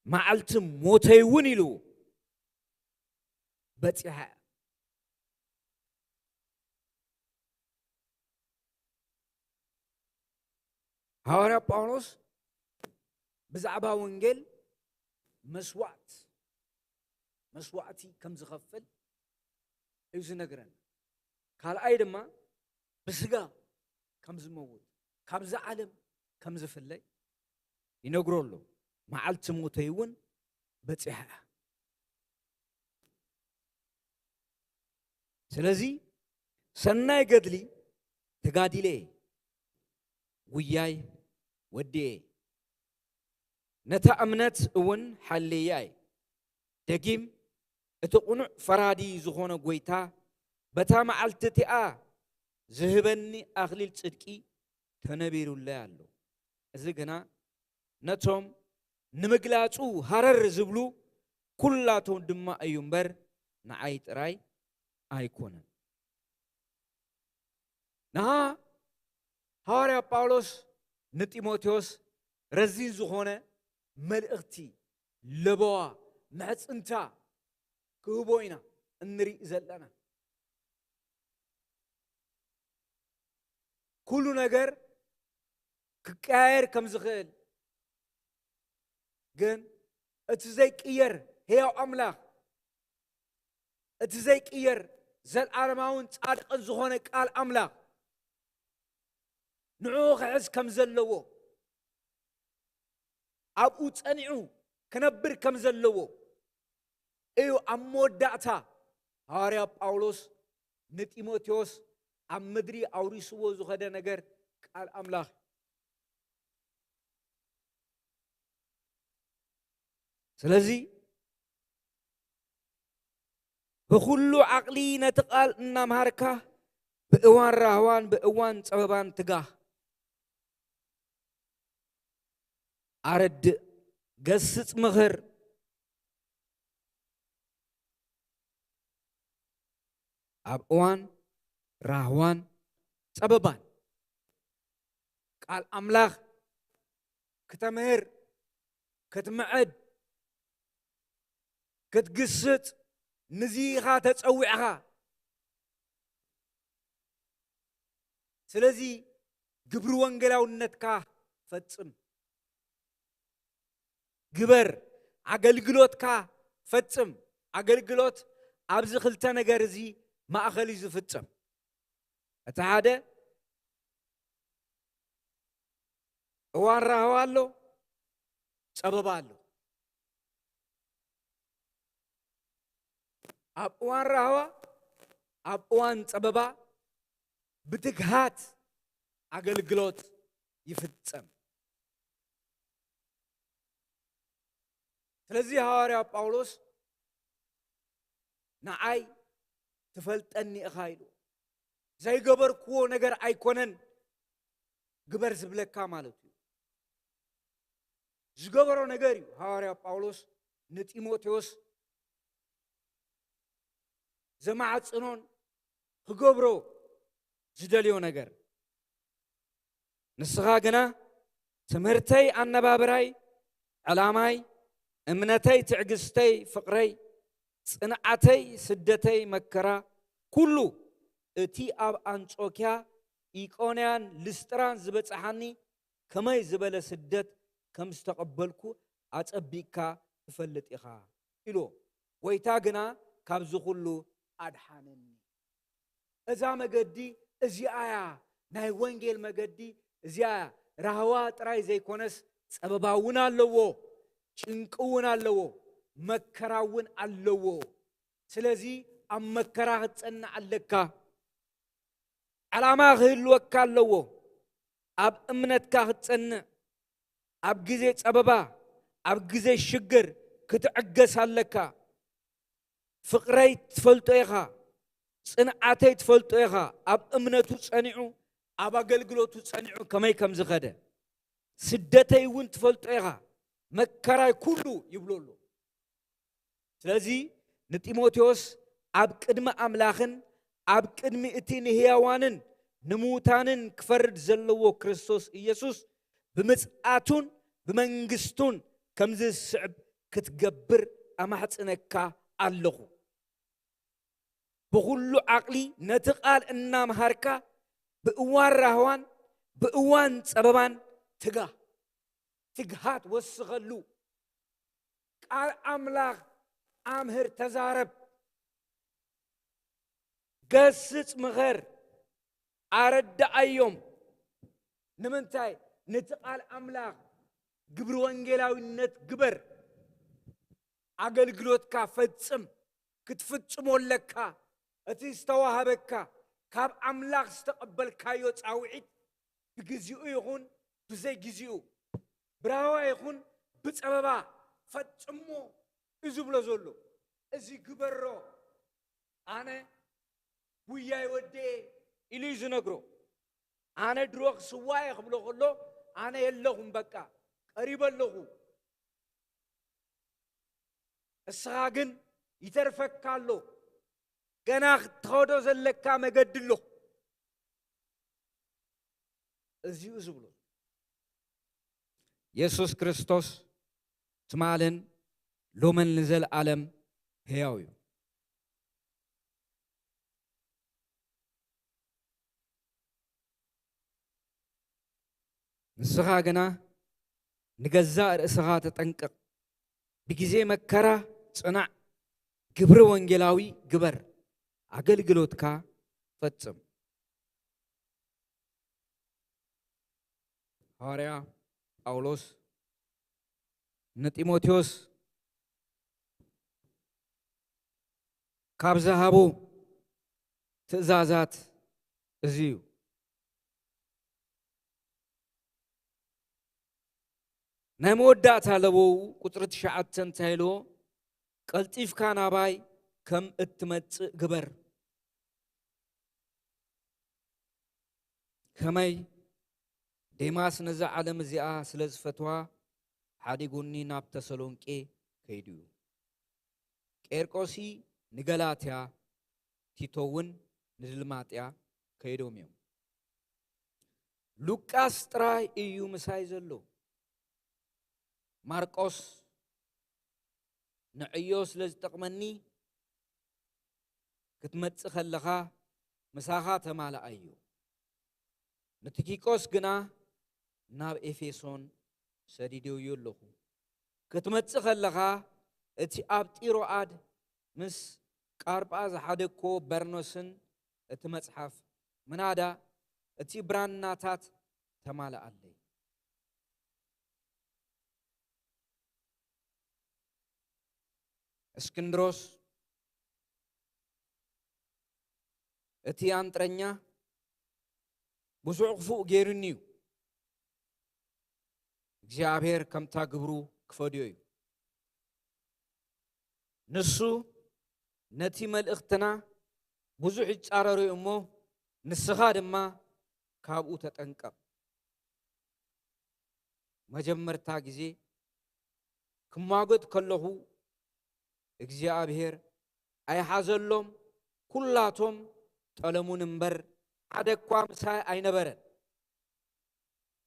መዓልቲ ሞተይ እውን ኢሉ በጺሓ እያ። ሃዋርያ ጳውሎስ ብዛዕባ ወንጌል መስዋዕት መስዋዕቲ ከም ዝኸፍል እዩ ዝነግረን። ካልኣይ ድማ ብስጋ ከም ዝመውት፣ ካብዚ ዓለም ከም ዝፍለይ ይነግሮ ኣሎ። መዓልቲ ሞተይ እውን በጺሓ እያ። ስለዚ ሰናይ ገድሊ ተጋዲለ እየ፣ ጉያይ ወዲኤ፣ ነታ እምነት እውን ሓልያ እየ። ደጊም እቲ ቅኑዕ ፈራዲ ዝኾነ ጐይታ በታ መዓልቲ እቲኣ ዝህበኒ ኣኽሊል ጽድቂ ተነቢሩለይ ኣሎ። እዚ ግና ነቶም ንምግላጹ ሃረር ዝብሉ ኩላቶም ድማ እዩ እምበር፣ ንዓይ ጥራይ ኣይኮነን። ንሃ ሃዋርያ ጳውሎስ ንጢሞቴዎስ ረዚን ዝኾነ መልእኽቲ፣ ለበዋ፣ ምሕጽንታ ክህቦ ኢና እንርኢ ዘለና። ኩሉ ነገር ክቀያየር ከም ዝኽእል፣ ግን እቲ ዘይቅየር ህያው ኣምላኽ፣ እቲ ዘይቅየር ዘልኣለማውን ጻድቕን ዝኾነ ቃል ኣምላኽ ንዕኡ ክሕዝ ከም ዘለዎ፣ ኣብኡ ጸኒዑ ክነብር ከም ዘለዎ እዩ ኣብ መወዳእታ ሃዋርያ ጳውሎስ ንጢሞቴዎስ ኣብ ምድሪ ኣውሪስዎ ዝኸደ ነገር ቃል ኣምላኽ። ስለዚ ብኹሉ ዓቕሊ ነቲ ቃል እናምሃርካ ብእዋን ራህዋን ብእዋን ጸበባን ትጋህ። ኣረድእ፣ ገስጽ፣ ምኽር። ኣብ እዋን ራህዋን ጸበባን ቃል ኣምላኽ ክተምህር፣ ክትምዕድ፣ ክትግስጽ፣ ንዚ ኢኻ ተጸዊዕኻ። ስለዚ ግብሪ ወንጌላውነትካ ፈጽም፣ ግበር፣ ኣገልግሎትካ ፈጽም። ኣገልግሎት ኣብዚ ክልተ ነገር እዚ ማእከል እዩ ዝፍጸም። እቲ ሓደ እዋን ራህዋ ኣሎ፣ ጸበባ ኣሎ። ኣብ እዋን ራህዋ፣ ኣብ እዋን ጸበባ ብትግሃት ኣገልግሎት ይፍጸም። ስለዚ ሃዋርያ ጳውሎስ ንዓይ ትፈልጠኒ ኢኻ ኢሉ፣ ዘይገበርክዎ ነገር ኣይኮነን ግበር ዝብለካ ማለት እዩ። ዝገበሮ ነገር እዩ ሃዋርያ ጳውሎስ ንጢሞቴዎስ ዘማዕጽኖን ክገብሮ ዝደልዮ ነገር። ንስኻ ግና ትምህርተይ፣ ኣነባብራይ፣ ዕላማይ፣ እምነተይ፣ ትዕግስተይ፣ ፍቕረይ፣ ጽንዓተይ፣ ስደተይ፣ መከራ፣ ኩሉ እቲ ኣብ ኣንጾኪያ፣ ኢቆንያን ልስጥራን ዝበጽሓኒ ከመይ ዝበለ ስደት ከም ዝተቐበልኩ ኣጸቢቕካ ትፈልጥ ኢኻ ኢልዎ። ጐይታ ግና ካብዚ ኹሉ ኣድሓነኒ። እዛ መገዲ እዚኣ እያ፣ ናይ ወንጌል መገዲ እዚኣ እያ። ራህዋ ጥራይ ዘይኮነስ ጸበባ እውን ኣለዎ፣ ጭንቂ እውን ኣለዎ፣ መከራ እውን ኣለዎ። ስለዚ ኣብ መከራ ክትጸንዕ ኣለካ። ዓላማ ክህልወካ ኣለዎ። ኣብ እምነትካ ክትጸንዕ፣ ኣብ ግዜ ጸበባ፣ ኣብ ግዜ ሽግር ክትዕገስ ኣለካ። ፍቕረይ ትፈልጦ ኢኻ፣ ጽንዓተይ ትፈልጦ ኢኻ። ኣብ እምነቱ ጸኒዑ፣ ኣብ ኣገልግሎቱ ጸኒዑ ከመይ ከም ዝኸደ፣ ስደተይ እውን ትፈልጦ ኢኻ፣ መከራይ ኩሉ ይብሎ ኣሎ። ስለዚ ንጢሞቴዎስ ኣብ ቅድሚ ኣምላኽን ኣብ ቅድሚ እቲ ንህያዋንን ንምዉታንን ክፈርድ ዘለዎ ክርስቶስ ኢየሱስ ብምጽኣቱን ብመንግስቱን ከምዚ ዝስዕብ ክትገብር ኣማሕጽነካ ኣለኹ። ብኹሉ ዓቕሊ ነቲ ቃል እናምሃርካ ብእዋን ራህዋን ብእዋን ጸበባን ትጋ። ትግሃት ወስኸሉ። ቃል ኣምላኽ ኣምህር፣ ተዛረብ፣ ገስጽ፣ ምኸር፣ ኣረድኣዮም። ንምንታይ? ነቲ ቃል ኣምላኽ ግብሪ ወንጌላዊነት ግበር። ኣገልግሎትካ ፈጽም። ክትፍጽሞ ኣለካ። እቲ ዝተዋህበካ ካብ ኣምላኽ ዝተቐበልካዮ ጻውዒት ብግዚኡ ይኹን ብዘይ ግዚኡ፣ ብራህዋ ይኹን ብጸበባ ፈጽሞ እዩ ዝብሎ ዘሎ። እዚ ግበሮ። ኣነ ጉያይ ወዴ ኢሉ እዩ ዝነግሮ። ኣነ ድሮ ክስዋ እየ ክብሎ ከሎ፣ ኣነ የለኹም፣ በቃ ቀሪበ ኣለኹ። እስኻ ግን ይተርፈካ ኣሎ። ገና ክትኸዶ ዘለካ መገዲ ኣሎ። እዚኡ ዝብሎ የሱስ ክርስቶስ ትማልን ሎምን ንዘለኣለም ሕያው እዩ። ንስኻ ግና ንገዛእ ርእስኻ ተጠንቀቕ። ብግዜ መከራ ጽናዕ፣ ግብሪ ወንጌላዊ ግበር፣ ኣገልግሎትካ ፈጽም። ሃዋርያ ጳውሎስ ንጢሞቴዎስ ካብ ዝሃቦ ትእዛዛት እዚ እዩ። ናይ መወዳእታ ለበው ቁጽሪ ትሽዓተ እንታይ ኢልዎ? ቀልጢፍካ ናባይ ከም እትመጽእ ግበር። ከመይ? ዴማስ ነዛ ዓለም እዚኣ ስለ ዝፈትዋ ሓዲጉኒ ናብ ተሰሎንቄ ከይዱ እዩ። ቄርቆሲ ንገላትያ፣ ቲቶ እውን ንድልማጥያ ከይዶም እዮም። ሉቃስ ጥራይ እዩ ምሳይ ዘሎ። ማርቆስ ንዕዮ ስለ ዝጠቕመኒ ክትመጽእ ከለኻ ምሳኻ ተማልኣዮ። ንቲኪቆስ ግና ናብ ኤፌሶን ሰዲደዮ ኣለኹ። ክትመጽእ ከለኻ እቲ ኣብ ጢሮኣድ ምስ ቃርጳ ዝሓደግኮ በርኖስን እቲ መጽሓፍ ምናዳ እቲ ብራናታት ተማልኣለይ። እስክንድሮስ እቲ ኣንጥረኛ ብዙሕ ክፉእ ገይሩኒ እዩ። እግዚኣብሔር ከምታ ግብሩ ክፈድዮ እዩ። ንሱ ነቲ መልእኽትና ብዙሕ ይጻረሮ እዩ እሞ፣ ንስኻ ድማ ካብኡ ተጠንቀቕ። መጀመርታ ግዜ ክማጎት ከለኹ እግዚኣብሔር ኣይሓዘሎም፣ ኩላቶም ጠለሙን እምበር ሓደ እኳ ምሳይ ኣይነበረን።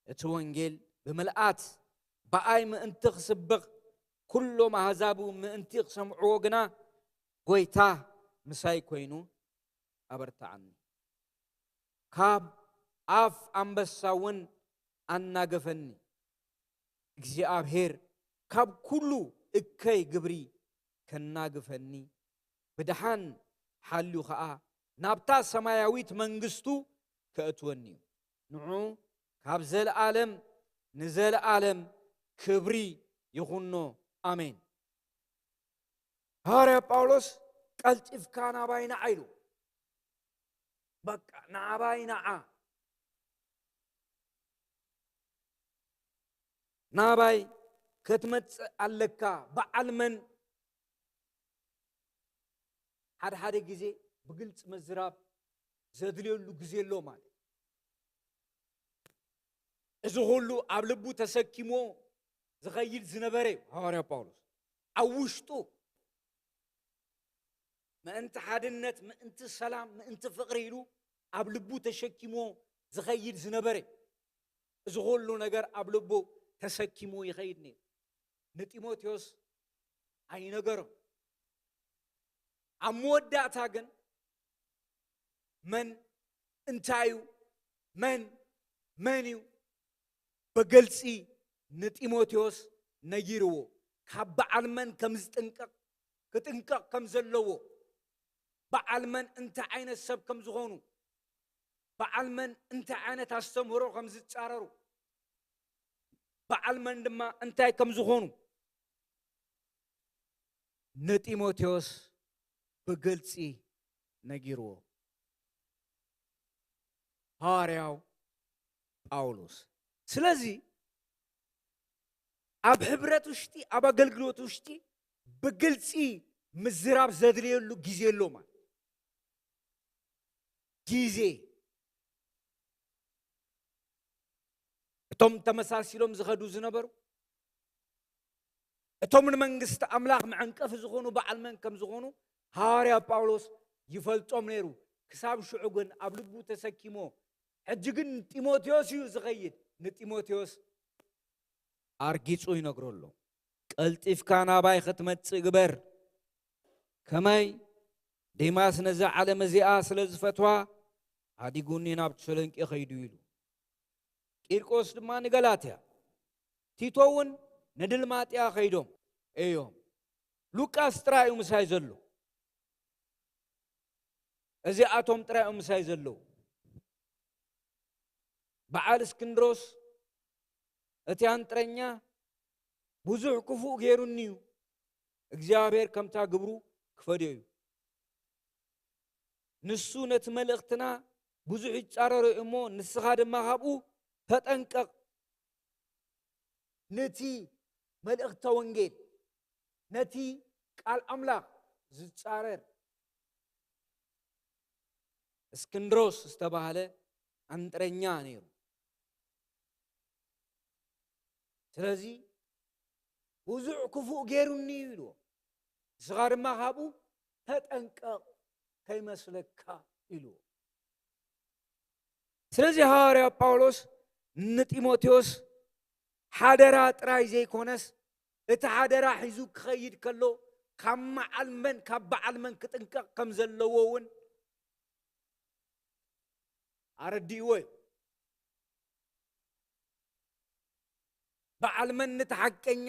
እቲ ወንጌል ብምልኣት ብኣይ ምእንቲ ክስበኽ ኩሎም ኣህዛብ ምእንቲ ክሰምዕዎ ግና ጐይታ ምሳይ ኮይኑ ኣበርትዓኒ። ካብ ኣፍ ኣንበሳ እውን ኣናገፈኒ። እግዚኣብሔር ካብ ኩሉ እከይ ግብሪ ከናግፈኒ ብድሓን ሓልዩ ኸኣ ናብታ ሰማያዊት መንግስቱ ከእትወኒ እዩ። ንዑ ካብ ዘለኣለም ንዘለኣለም ክብሪ ይኹኖ። ኣሜን። ሃዋርያ ጳውሎስ ቀልጢፍካ ናባይ ንዓ ኢሉ። በቃ ናባይ ንዓ። ናባይ ክትመጽእ ኣለካ። በዓል መን? ሓደ ሓደ ግዜ ብግልጺ ምዝራብ ዘድልየሉ ግዜ ኣሎ ማለት እዩ። እዚ ኩሉ ኣብ ልቡ ተሰኪሞ ዝኸይድ ዝነበረ እዩ ሃዋርያ ጳውሎስ። ኣብ ውሽጡ ምእንቲ ሓድነት፣ ምእንቲ ሰላም፣ ምእንቲ ፍቕሪ ኢሉ ኣብ ልቡ ተሸኪሞ ዝኸይድ ዝነበረ እዩ። እዚ ኩሉ ነገር ኣብ ልቡ ተሰኪሙ ይኸይድ ነይሩ። ንጢሞቴዎስ ኣይነገሮን። ኣብ መወዳእታ ግን መን እንታይ እዩ፣ መን መን እዩ፣ ብግልጺ ንጢሞቴዎስ ነጊርዎ። ካብ በዓል መን ከም ዝጥንቀቕ፣ ክጥንቀቕ ከም ዘለዎ፣ በዓል መን እንታይ ዓይነት ሰብ ከም ዝኾኑ፣ በዓል መን እንታይ ዓይነት ኣስተምህሮ ከም ዝጻረሩ፣ በዓል መን ድማ እንታይ ከም ዝኾኑ ንጢሞቴዎስ ብግልጺ ነጊርዎ ሃዋርያው ጳውሎስ። ስለዚ ኣብ ሕብረት ውሽጢ፣ ኣብ ኣገልግሎት ውሽጢ ብግልጺ ምዝራብ ዘድልየሉ ግዜ ኣሎ ማለት። ግዜ። እቶም ተመሳሲሎም ዝኸዱ ዝነበሩ፣ እቶም ንመንግስቲ ኣምላኽ መዐንቀፊ ዝኾኑ በዓል መን ከም ዝኾኑ ሃዋርያ ጳውሎስ ይፈልጦም ነይሩ። ክሳብ ሽዑ ግን ኣብ ልቡ ተሰኪሞ፣ ሕጂ ግን ጢሞቴዎስ እዩ ዝኸይድ። ንጢሞቴዎስ ኣርጊጹ ይነግሮ ኣሎ። "ቀልጢፍካ ናባይ ክትመጽእ ግበር። ከመይ? ዴማስ ነዛ ዓለም እዚኣ ስለ ዝፈትዋ፣ ሃዲጉኒ ናብ ተሰሎንቄ ኸይዱ" ኢሉ። ቂርቆስ ድማ ንገላትያ፣ ቲቶ እውን ንድልማጥያ ኸይዶም እዮም። ሉቃስ ጥራይ እዩ ምሳይ ዘሎ። እዚኣቶም ጥራይ እዮም ምሳይ ዘለዉ። በዓል እስክንድሮስ፣ እቲ ኣንጥረኛ፣ ብዙሕ ክፉእ ገይሩኒ እዩ፣ እግዚኣብሔር ከምታ ግብሩ ክፈድዮ እዩ። ንሱ ነቲ መልእኽትና ብዙሕ ይጻረሮ እዩ እሞ፣ ንስኻ ድማ ካብኡ ተጠንቀቕ። ነቲ መልእኽተ ወንጌል፣ ነቲ ቃል ኣምላኽ ዝጻረር እስክንድሮስ ዝተባህለ ኣንጥረኛ ነይሩ። ስለዚ ብዙሕ ክፉእ ገይሩኒ እዩ ኢልዎ። ንስኻ ድማ ካብኡ ተጠንቀቕ ከይመስለካ ኢልዎ። ስለዚ ሃዋርያ ጳውሎስ ንጢሞቴዎስ ሓደራ ጥራይ ዘይኮነስ፣ እቲ ሓደራ ሒዙ ክኸይድ ከሎ ካብ መዓል መን፣ ካብ በዓል መን ክጥንቀቕ ከም ዘለዎ እውን ኣረዲእዎ እዩ። በዓል መን ነቲ ሓቀኛ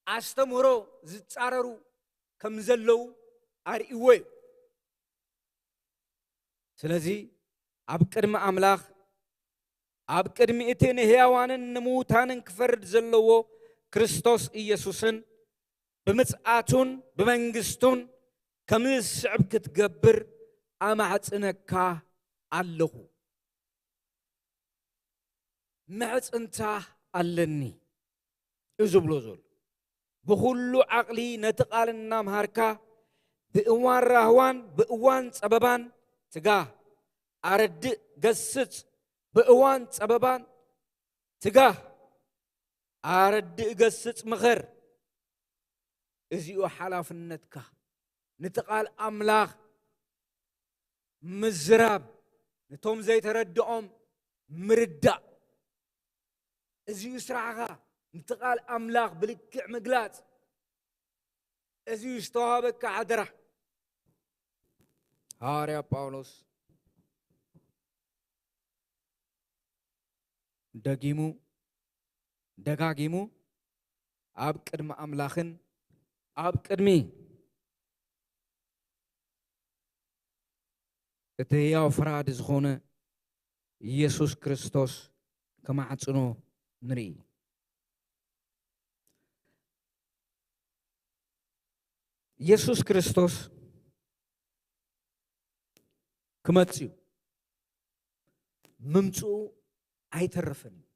ኣስተምህሮ ዝጻረሩ ከም ዘለዉ ኣርእይዎ እዩ። ስለዚ ኣብ ቅድሚ ኣምላኽ፣ ኣብ ቅድሚ እቲ ንህያዋንን ንምዉታንን ክፈርድ ዘለዎ ክርስቶስ ኢየሱስን ብምጽኣቱን ብመንግስቱን ከም ዝስዕብ ክትገብር ኣማሕጽነካ ኣለኹ። ምሕጽንታ ኣለኒ እዩ ዝብሎ ዘሎ። ብኹሉ ዓቕሊ ነቲ ቃል እናምሃርካ፣ ብእዋን ራህዋን ብእዋን ጸበባን ትጋህ፣ ኣረድእ፣ ገስጽ፣ ብእዋን ጸበባን ትጋህ፣ ኣረድእ፣ ገስጽ፣ ምኸር። እዚኡ ሓላፍነትካ። ነቲ ቃል ኣምላኽ ምዝራብ፣ ነቶም ዘይተረድኦም ምርዳእ። እዚኡ ስራሕኻ፣ ነቲ ቃል ኣምላኽ ብልክዕ ምግላጽ። እዚኡ ዝተዋህበካ ሓደራ። ሃዋርያ ጳውሎስ ደጊሙ ደጋጊሙ ኣብ ቅድሚ ኣምላኽን ኣብ ቅድሚ እቲ ህያው ፈራዲ ዝኾነ ኢየሱስ ክርስቶስ ከማዕጽኖ ንርኢ። ኢየሱስ ክርስቶስ ክመጽእ እዩ። ምምጽኡ ኣይተርፍን እዩ።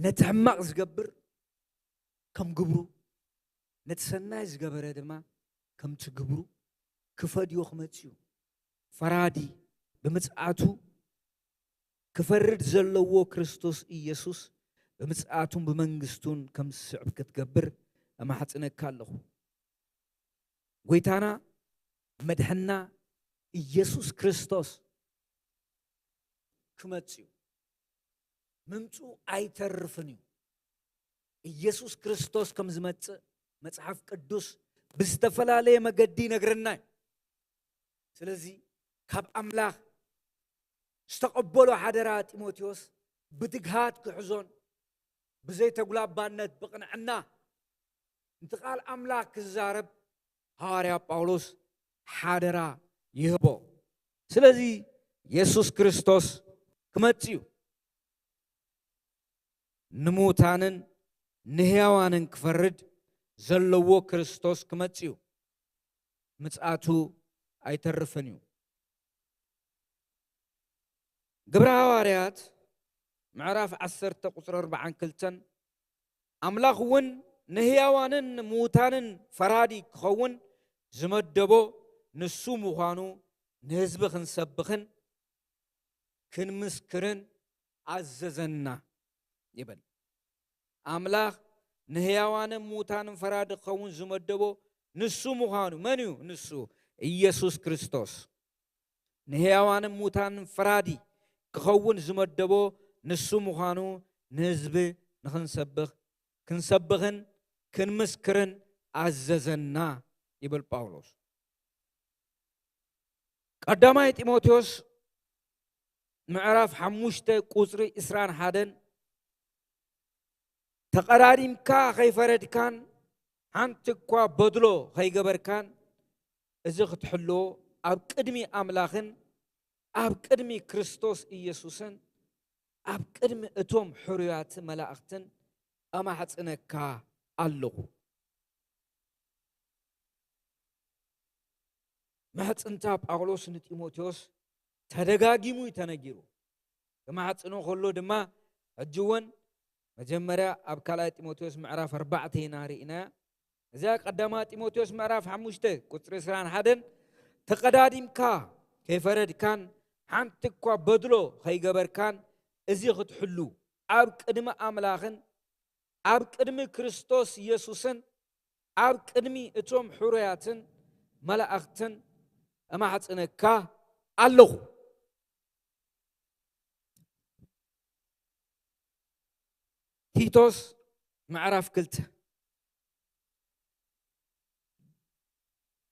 ነቲ ሕማቕ ዝገብር ከም ግብሩ፣ ነቲ ሰናይ ዝገበረ ድማ ከምቲ ግብሩ ክፈድዮ ክመጽእ እዩ። ፈራዲ ብምጽኣቱ ክፈርድ ዘለዎ ክርስቶስ ኢየሱስ ብምጽኣቱን ብመንግስቱን ከም ዝስዕብ ክትገብር እማሕጽነካ ኣለኹ። ጎይታና መድሕና ኢየሱስ ክርስቶስ ክመጽእ እዩ። ምምጽኡ ኣይተርፍን እዩ። ኢየሱስ ክርስቶስ ከም ዝመጽእ መጽሓፍ ቅዱስ ብዝተፈላለየ መገዲ ይነግረና እዩ። ስለዚ ካብ ኣምላኽ ዝተቐበሎ ሓደራ ጢሞቴዎስ ብትግሃት ክሕዞን ብዘይተጉላባነት ብቕንዕና ነቲ ቃል ኣምላኽ ክዛረብ ሃዋርያ ጳውሎስ ሓደራ ይህቦ። ስለዚ የሱስ ክርስቶስ ክመጽእ እዩ። ንምዉታንን ንህያዋንን ክፈርድ ዘለዎ ክርስቶስ ክመጽእ እዩ። ምጽኣቱ ኣይተርፍን እዩ። ግብረ ሃዋርያት ምዕራፍ ዓሰርተ ቁጽሪ ኣርባዓን ክልተን ኣምላኽ እውን ንህያዋንን ንምዉታንን ፈራዲ ክኸውን ዝመደቦ ንሱ ምዃኑ ንህዝቢ ክንሰብኽን ክንምስክርን ኣዘዘና ይብል። ኣምላኽ ንህያዋንን ምዉታንን ፈራዲ ክኸውን ዝመደቦ ንሱ ምዃኑ፣ መን እዩ ንሱ? ኢየሱስ ክርስቶስ። ንህያዋንን ምዉታንን ፈራዲ ክኸውን ዝመደቦ ንሱ ምዃኑ ንህዝቢ ንኽንሰብኽ፣ ክንሰብኽን ክንምስክርን ኣዘዘና ይብል ጳውሎስ። ቀዳማይ ጢሞቴዎስ ምዕራፍ ሓሙሽተ ቁጽሪ ዕስራን ሓደን፣ ተቐዳዲምካ ኸይፈረድካን ሓንቲ እኳ በድሎ ኸይገበርካን፣ እዚ ክትሕልዎ ኣብ ቅድሚ ኣምላኽን ኣብ ቅድሚ ክርስቶስ ኢየሱስን ኣብ ቅድሚ እቶም ሕሩያት መላእኽትን ኣማሕጽነካ ኣለኹ። ምሕጽንታ ጳውሎስ ንጢሞቴዎስ ተደጋጊሙ እዩ ተነጊሩ። ክማሕጽኖ ከሎ ድማ፣ ሕጂ እውን መጀመርያ ኣብ ካልኣይ ጢሞቴዎስ ምዕራፍ ኣርባዕተ ኢና ርኢናያ። እዚኣ ቀዳማ ጢሞቴዎስ ምዕራፍ ሓሙሽተ ቁጽሪ ዕስራን ሓደን፣ ተቐዳዲምካ ከይፈረድካን ሓንቲ እኳ በድሎ ከይገበርካን፣ እዚ ክትሕሉ ኣብ ቅድሚ ኣምላኽን ኣብ ቅድሚ ክርስቶስ የሱስን ኣብ ቅድሚ እቶም ሕሩያትን መላእኽትን እማሕጽነካ ኣለኹ። ቲቶስ ምዕራፍ ክልተ።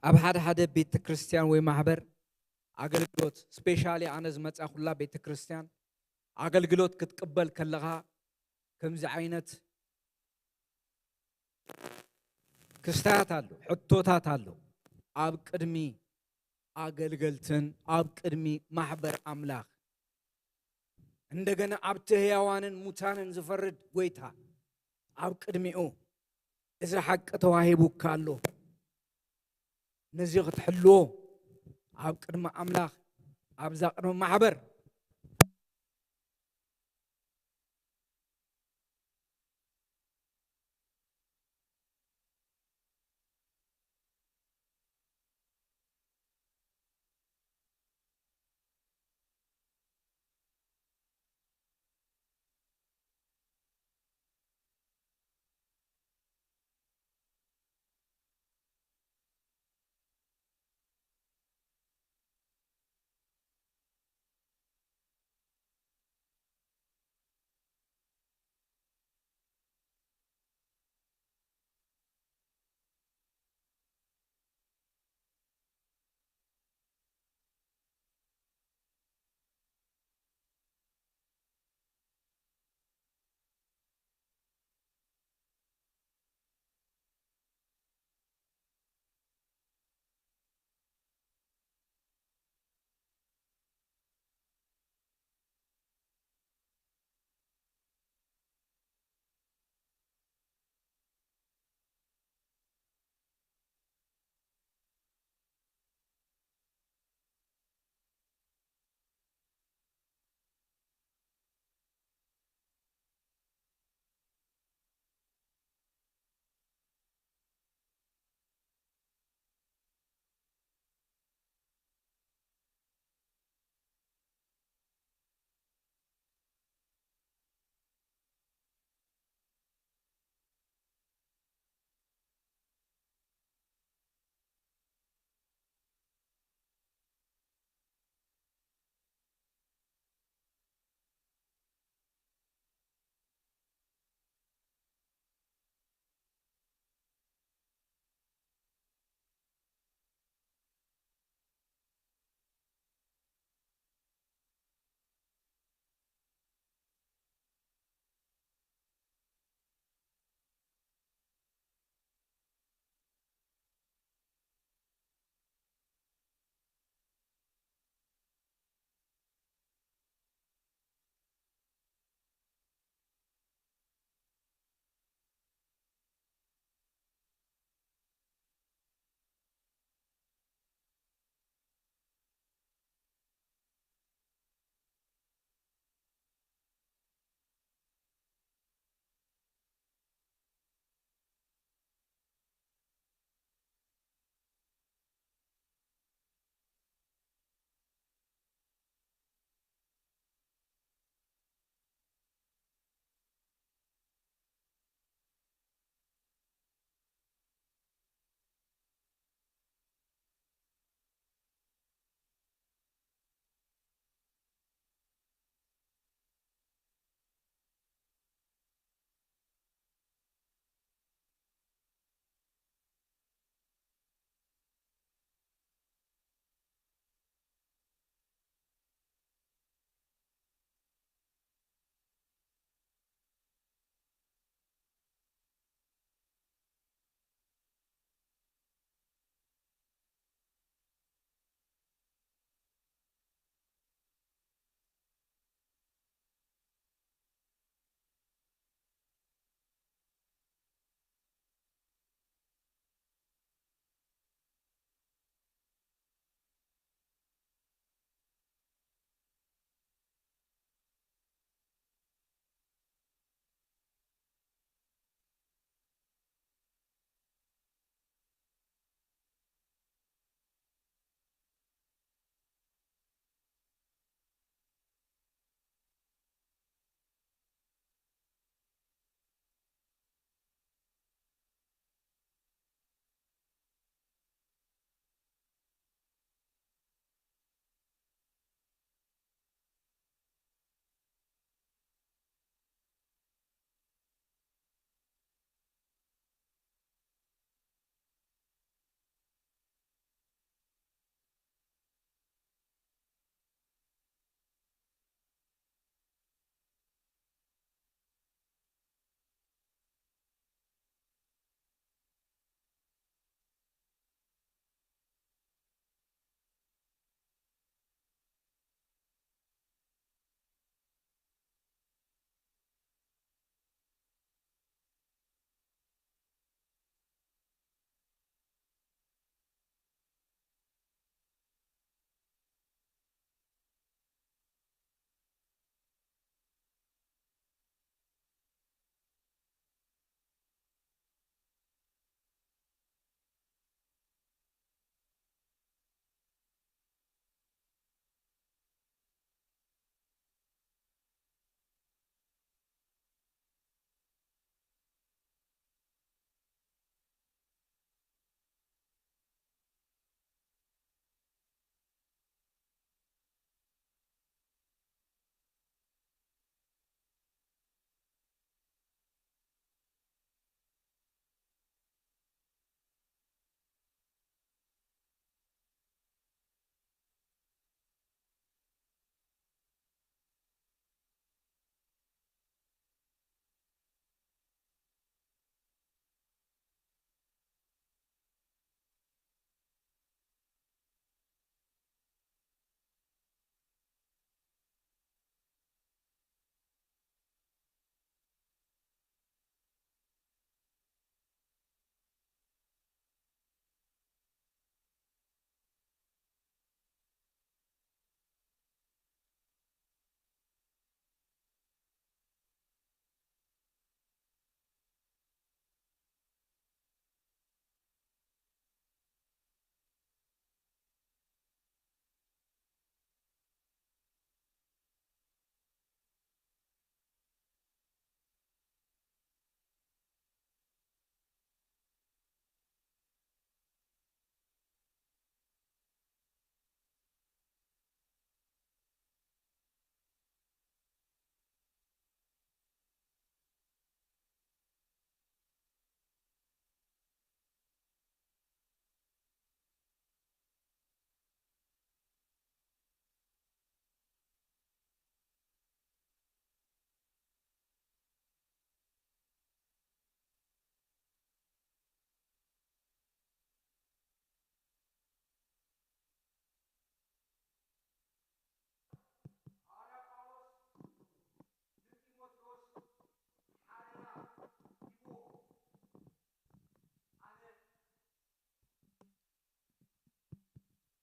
ኣብ ሓደ ሓደ ቤተ ክርስቲያን ወይ ማሕበር ኣገልግሎት፣ ስፔሻሊ ኣነ ዝመጻኹላ ቤተ ክርስቲያን ኣገልግሎት ክትቅበል ከለኻ፣ ከምዚ ዓይነት ክስታያት ኣሎ፣ ሕቶታት ኣሎ። ኣብ ቅድሚ ኣገልገልትን ኣብ ቅድሚ ማሕበር ኣምላኽ፣ እንደገና ኣብቲ ህያዋንን ሙታንን ዝፈርድ ጎይታ ኣብ ቅድሚኡ እዚ ሓቂ ተዋሂቡካ ኣሎ። ነዚ ክትሕልዎ ኣብ ቅድሚ ኣምላኽ፣ ኣብዛ ቅድሚ ማሕበር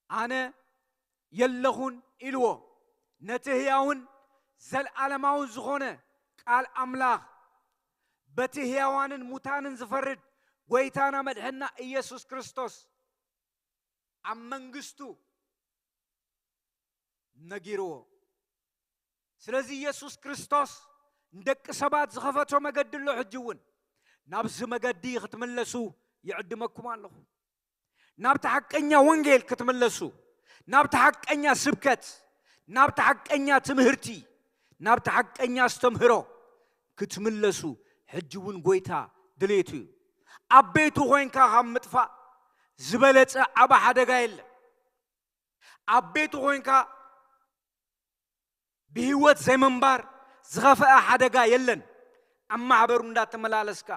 ኣነ የለኹን ኢልዎ። ነቲ ህያውን ዘለዓለማውን ዝኾነ ቃል ኣምላኽ፣ በቲ ህያዋንን ሙታንን ዝፈርድ ጎይታና መድሕና ኢየሱስ ክርስቶስ ኣብ መንግስቱ ነጊርዎ። ስለዚ ኢየሱስ ክርስቶስ ንደቂ ሰባት ዝኸፈቶ መገዲ ኣሎ። ሕጂ እውን ናብዚ መገዲ ክትምለሱ ይዕድመኩም ኣለኹ። ናብቲ ሓቀኛ ወንጌል ክትምለሱ፣ ናብቲ ሓቀኛ ስብከት፣ ናብቲ ሓቀኛ ትምህርቲ፣ ናብቲ ሓቀኛ ኣስተምህሮ ክትምለሱ ሕጂ እውን ጎይታ ድሌቱ እዩ። ኣብ ቤቱ ኮይንካ ካብ ምጥፋእ ዝበለጸ ዓቢ ሓደጋ የለን። ኣብ ቤቱ ኮይንካ ብህይወት ዘይምንባር ዝኸፈአ ሓደጋ የለን። ኣብ ማሕበሩ እንዳተመላለስካ፣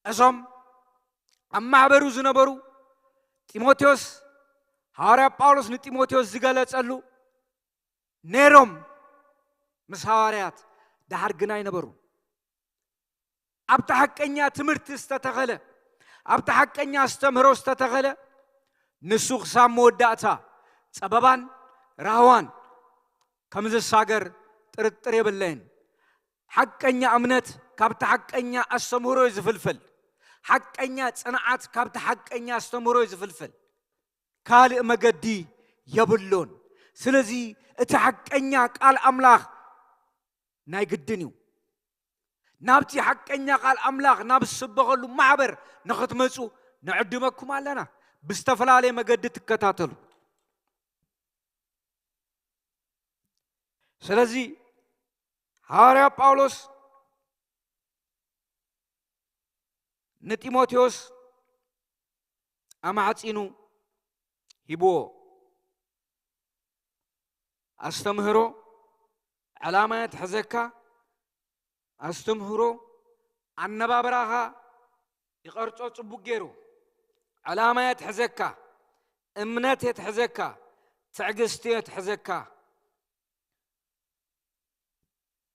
እዞም ኣብ ማሕበሩ ዝነበሩ ጢሞቴዎስ፣ ሃዋርያ ጳውሎስ ንጢሞቴዎስ ዝገለጸሉ፣ ነይሮም ምስ ሃዋርያት፣ ደሓር ግን ኣይነበሩ። ኣብቲ ሓቀኛ ትምህርቲ ዝተተኸለ፣ ኣብቲ ሓቀኛ ኣስተምህሮ ዝተተኸለ፣ ንሱ ክሳብ መወዳእታ ጸበባን ራህዋን ከም ዝሳገር ጥርጥር የብለይን። ሓቀኛ እምነት ካብቲ ሓቀኛ ኣስተምህሮ እዩ ዝፍልፍል። ሓቀኛ ጽንዓት ካብቲ ሓቀኛ ኣስተምህሮ እዩ ዝፍልፍል። ካልእ መገዲ የብሉን። ስለዚ እቲ ሓቀኛ ቃል ኣምላኽ ናይ ግድን እዩ። ናብቲ ሓቀኛ ቃል ኣምላኽ ናብ ዝስበኸሉ ማሕበር ንኽትመጹ ንዕድመኩም ኣለና። ብዝተፈላለየ መገዲ ትከታተሉ። ስለዚ ሃዋርያ ጳውሎስ ንጢሞቴዎስ ኣማዕጺኑ ሂብዎ። ኣስተምህሮ ዕላማ የትሕዘካ። ኣስተምህሮ ኣነባብራኻ ይቐርጾ ጽቡቅ ገይሩ። ዕላማ የትሕዘካ፣ እምነት የትሕዘካ፣ ትዕግስቲ የትሕዘካ።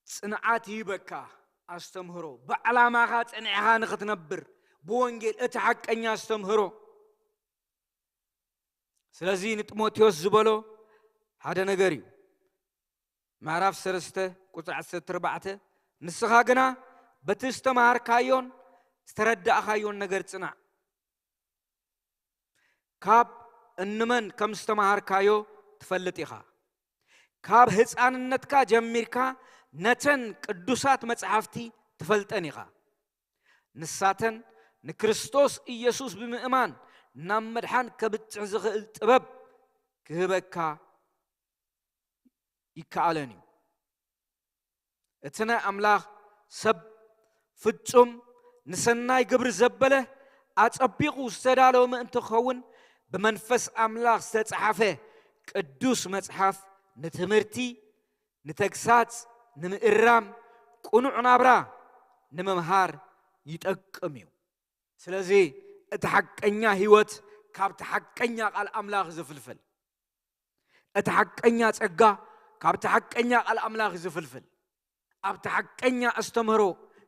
ጽንዓት ይህበካ። ኣስተምህሮ ብዕላማኻ ጸኒዕኻ ንኽትነብር ብወንጌል እቲ ሓቀኛ ኣስተምህሮ። ስለዚ ንጢሞቴዎስ ዝበሎ ሓደ ነገር እዩ። ምዕራፍ ሰለስተ ቁጽሪ ዓሰርተ ኣርባዕተ፣ ንስኻ ግና በቲ ዝተማሃርካዮን ዝተረዳእካዮን ነገር ጽናዕ። ካብ እንመን ከም ዝተማሃርካዮ ትፈልጥ ኢኻ። ካብ ህፃንነትካ ጀሚርካ ነተን ቅዱሳት መጽሓፍቲ ትፈልጠን ኢኻ። ንሳተን ንክርስቶስ ኢየሱስ ብምእማን ናብ መድሓን ከብጽሕ ዝኽእል ጥበብ ክህበካ ይከኣለን እዩ። እቲ ናይ ኣምላኽ ሰብ ፍጹም ንሰናይ ግብሪ ዘበለ ኣጸቢቑ ዝተዳለወ ምእንቲ ክኸውን ብመንፈስ ኣምላኽ ዝተጻሓፈ ቅዱስ መጽሓፍ ንትምህርቲ፣ ንተግሳጽ፣ ንምእራም፣ ቅኑዕ ናብራ ንምምሃር ይጠቅም እዩ። ስለዚ እቲ ሓቀኛ ህይወት ካብቲ ሓቀኛ ቃል ኣምላኽ ዝፍልፍል፣ እቲ ሓቀኛ ጸጋ ካብቲ ሓቀኛ ቃል ኣምላኽ ዝፍልፍል፣ ኣብቲ ሓቀኛ ኣስተምህሮ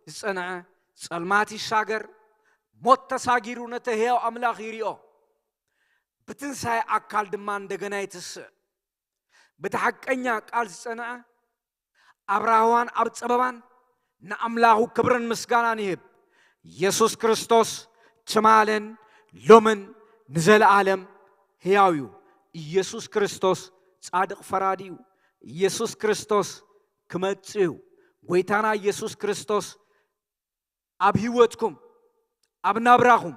ዝጸንዐ ጸልማት ይሻገር፣ ሞት ተሳጊሩ ነቲ ህያው ኣምላኽ ይሪኦ፣ ብትንሳኤ ኣካል ድማ እንደገና ይትስእ። በቲ ሓቀኛ ቃል ዝጸንዐ ኣብ ራህዋን ኣብ ጸበባን ንኣምላኹ ክብርን ምስጋናን ይህብ። ኢየሱስ ክርስቶስ ትማልን ሎምን ንዘለኣለም ህያው እዩ። ኢየሱስ ክርስቶስ ጻድቕ ፈራዲ እዩ። ኢየሱስ ክርስቶስ ክመጽእ እዩ። ጎይታና ኢየሱስ ክርስቶስ ኣብ ህይወትኩም፣ ኣብ ናብራኹም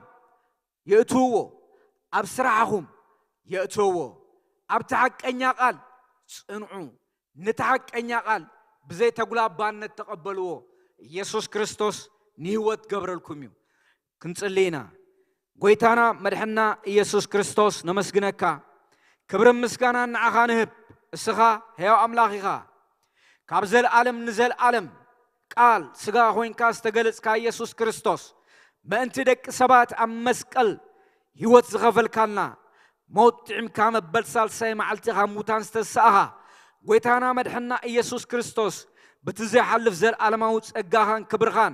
የእትውዎ፣ ኣብ ስራሕኹም የእትውዎ። ኣብቲ ሓቀኛ ቃል ጽንዑ። ነቲ ሓቀኛ ቃል ብዘይ ተጉላባነት ተቐበልዎ። ኢየሱስ ክርስቶስ ንህይወት ገብረልኩም እዩ። ክንጽሊ ኢና። ጎይታና መድሕና ኢየሱስ ክርስቶስ ነመስግነካ። ክብርን ምስጋናን ንዓኻ ንህብ። እስኻ ሕያው ኣምላኽ ኢኻ። ካብ ዘልኣለም ንዘልኣለም ቃል ስጋ ኮይንካ ዝተገለጽካ ኢየሱስ ክርስቶስ፣ ምእንቲ ደቂ ሰባት ኣብ መስቀል ህይወት ዝኸፈልካልና፣ ሞት ጥዒምካ መበል ሳልሳይ መዓልቲ ካብ ሙታን ዝተሳእኻ፣ ጎይታና መድሕና ኢየሱስ ክርስቶስ፣ በቲ ዘይሓልፍ ዘልኣለማዊ ጸጋኻን ክብርኻን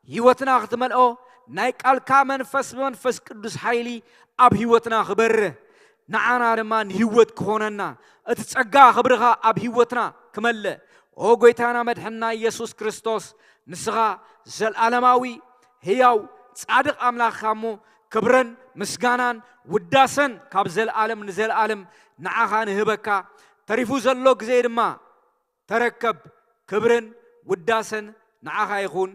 ህይወትና ክትመልኦ፣ ናይ ቃልካ መንፈስ ብመንፈስ ቅዱስ ሓይሊ ኣብ ህይወትና ክበርህ፣ ንዓና ድማ ንህይወት ክኾነና፣ እቲ ጸጋ ክብርኻ ኣብ ህይወትና ክመልእ። ኦ ጎይታና መድሕንና ኢየሱስ ክርስቶስ፣ ንስኻ ዘልዓለማዊ ህያው ጻድቕ ኣምላኽካ እሞ፣ ክብርን ምስጋናን ውዳሰን ካብ ዘልዓለም ንዘልዓለም ንዓኻ ንህበካ። ተሪፉ ዘሎ ግዜ ድማ ተረከብ። ክብርን ውዳሰን ንዓኻ ይኹን።